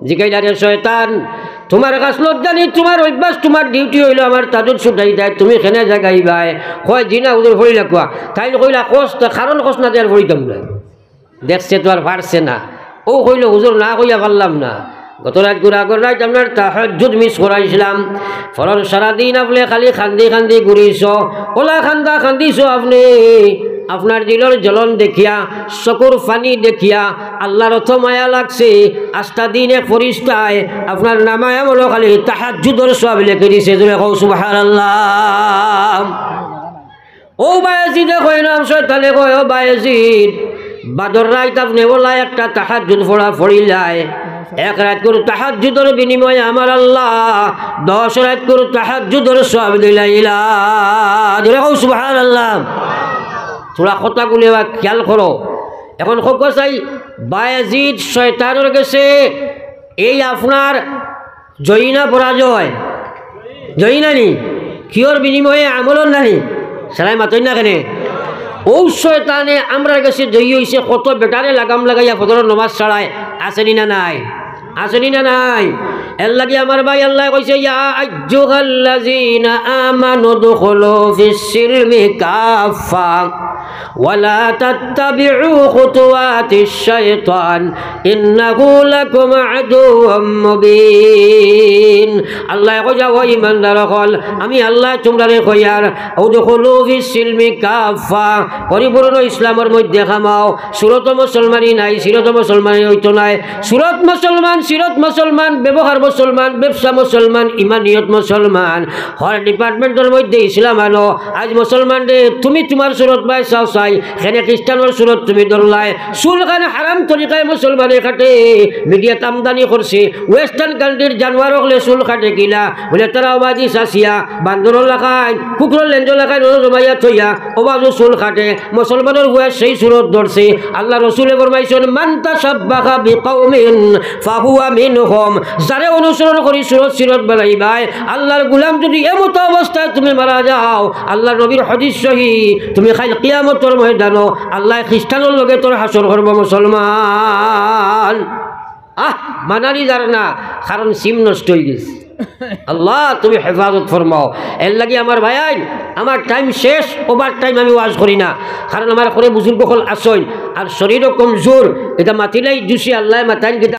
জিকাইলা, "রে শয়তান, তুমার খাসলত জানি, তুমার অভ্যাস, তুমার ডিউটি অইলো আমার তাহাজ্জুদ ছুটাইতায়, তুমি কেনে জাগাইবায়?" কয়, "জি না হুজুর, পড়িলাউক্কা।" তাইন কইলা, "কস তো, কারণ কস না, তে আর পড়িতাম না।" দেখছে তো আর পারছে না। অউ কইলো, "হুজুর, না কইয়া পারলাম না। গত রাইত গুরা আগর রাইত আমরার তাহাজ্জুদ মিস করাইছলাম। ফরর সারাদিন আপনে খালি কান্দি কান্দি ঘুরিছো। অলা কান্দা কান্দিছো আপনে। আপনার দিলর জ্বলন দেখিয়া, চকুর পানি দেখিয়া আল্লার অত মায়া লাগছে। আস্তা দিন এক ফিরিস্তায় আপনার নামায় আমলো খালি তাহাজ্জুদর সওয়াব লেখি দিছে।" জোরে কও সুবহানাল্লাহ। অউ বায়েজিদে কয় না, শয়তানে কয়, "ও বায়েজিদ, বাদর রাইত আপনে অলা একটা তাহাজ্জুদ পড়া পড়িলায়, এক রাইতকুর তাহাজ্জুদর বিনিময়ে আমার আল্লাহ দশ রাইতকুর তাহাজ্জুদর সওয়াব দিলাইলা।" জোরে কও সুবহানাল্লাহ। থুড়া কথাগুলি এবার খেয়াল করো। এখন কউক্কা চাই, বায়েজিদ শয়তানর গেছে এই আপনার জয়ী না পরাজয়? জয়ী নানি? কিওর বিনিময়ে? আমলর নানি? সারায় মাতইন না কেনে? অউ শয়তানে আমরার গেছে জয়ী অইছে, কত বেটারে লাগাম লাগাইয়া ফজরর নমাজ ছাড়ায়, আছে নি না নাই? আছে নি না নাই? এরলাগি আমার ভাই আল্লায় কইছে, "ইয়া আইয়ুহাল্লাযীনা আমানু উদখুলু ফিস সিলমি কাফফা।" ولا تتبعوا خطوات الشيطان إنه لكم عدو مبين। আল্লায় কইয়া, "ও ইমানদার অকল, আমি আল্লায় তুমরারে কইয়ার, উদখুলু ফিস সিলমি কাফফা, পরিপূর্ণ ইসলামর মধ্যে হামাও।" সুরত মুসলমানি নাই, সিরত মুসলমানি অইতো নায়। সুরত মুসলমান, সিরত মুসলমান, ব্যবহার মুসলমান, ব্যবসা মুসলমান, ইমানিয়ত মুসলমান, হর ডিপার্টমেন্টর মধ্যে ইসলাম আনো। আইজ মুসলমানরে, তুমি তুমার সুরত বায় চাও চাই, কেনে খ্রিস্টানর সুরত তুমি ধরলায়। চুলখান হারাম তরিকায় মুসলমানে কাটে, মিডিয়াত আমদানি করছে। ওয়েস্টার্ন কান্ট্রির জানোয়ার অকলে চুল কাটে কিলা? বুলে, তারা অউ বায়দি চাচিয়া, বান্দরর লাখান, কুকুরর লেঞ্জর লাখান, অনো জমাইয়া থইয়া, অউ বায়দি চুল কাটে। মুসলমানর পুয়ায় সেই সুরত ধরছে। আল্লার রসুলে ফরমাইছইন, "মান তাশাব্বাহা বিকাওমিন ফাহুয়া মিনহুম।" যারে অনুসরণ করি সুরত সিরত বানাইবায়, আল্লার গুলাম, যদি এমতো অবস্থায় তুমি মারা যাও, আল্লার নবীর হাদিস সহি, তুমি কাইল কিয়ামতর ময়দানো আল্লায় খ্রিস্টানর লগে তোর হাশর করবো মুসলমান। আহ, মানানি যার না, কারণ সিম নষ্ট অইগেছে। আল্লাহ, তুমি হেফাজত ফরমাও। এরলাগি আমার ভাইয়াইন, আমার টাইম শেষ, ওভার টাইম আমি ওয়াজ করি না, কারণ আমার ঘরে বুজুর্গ অকল আছইন, আর শরীরও কমজোর। ইটা মাতিলাই জুসি আল্লায় মাতাইন কিতা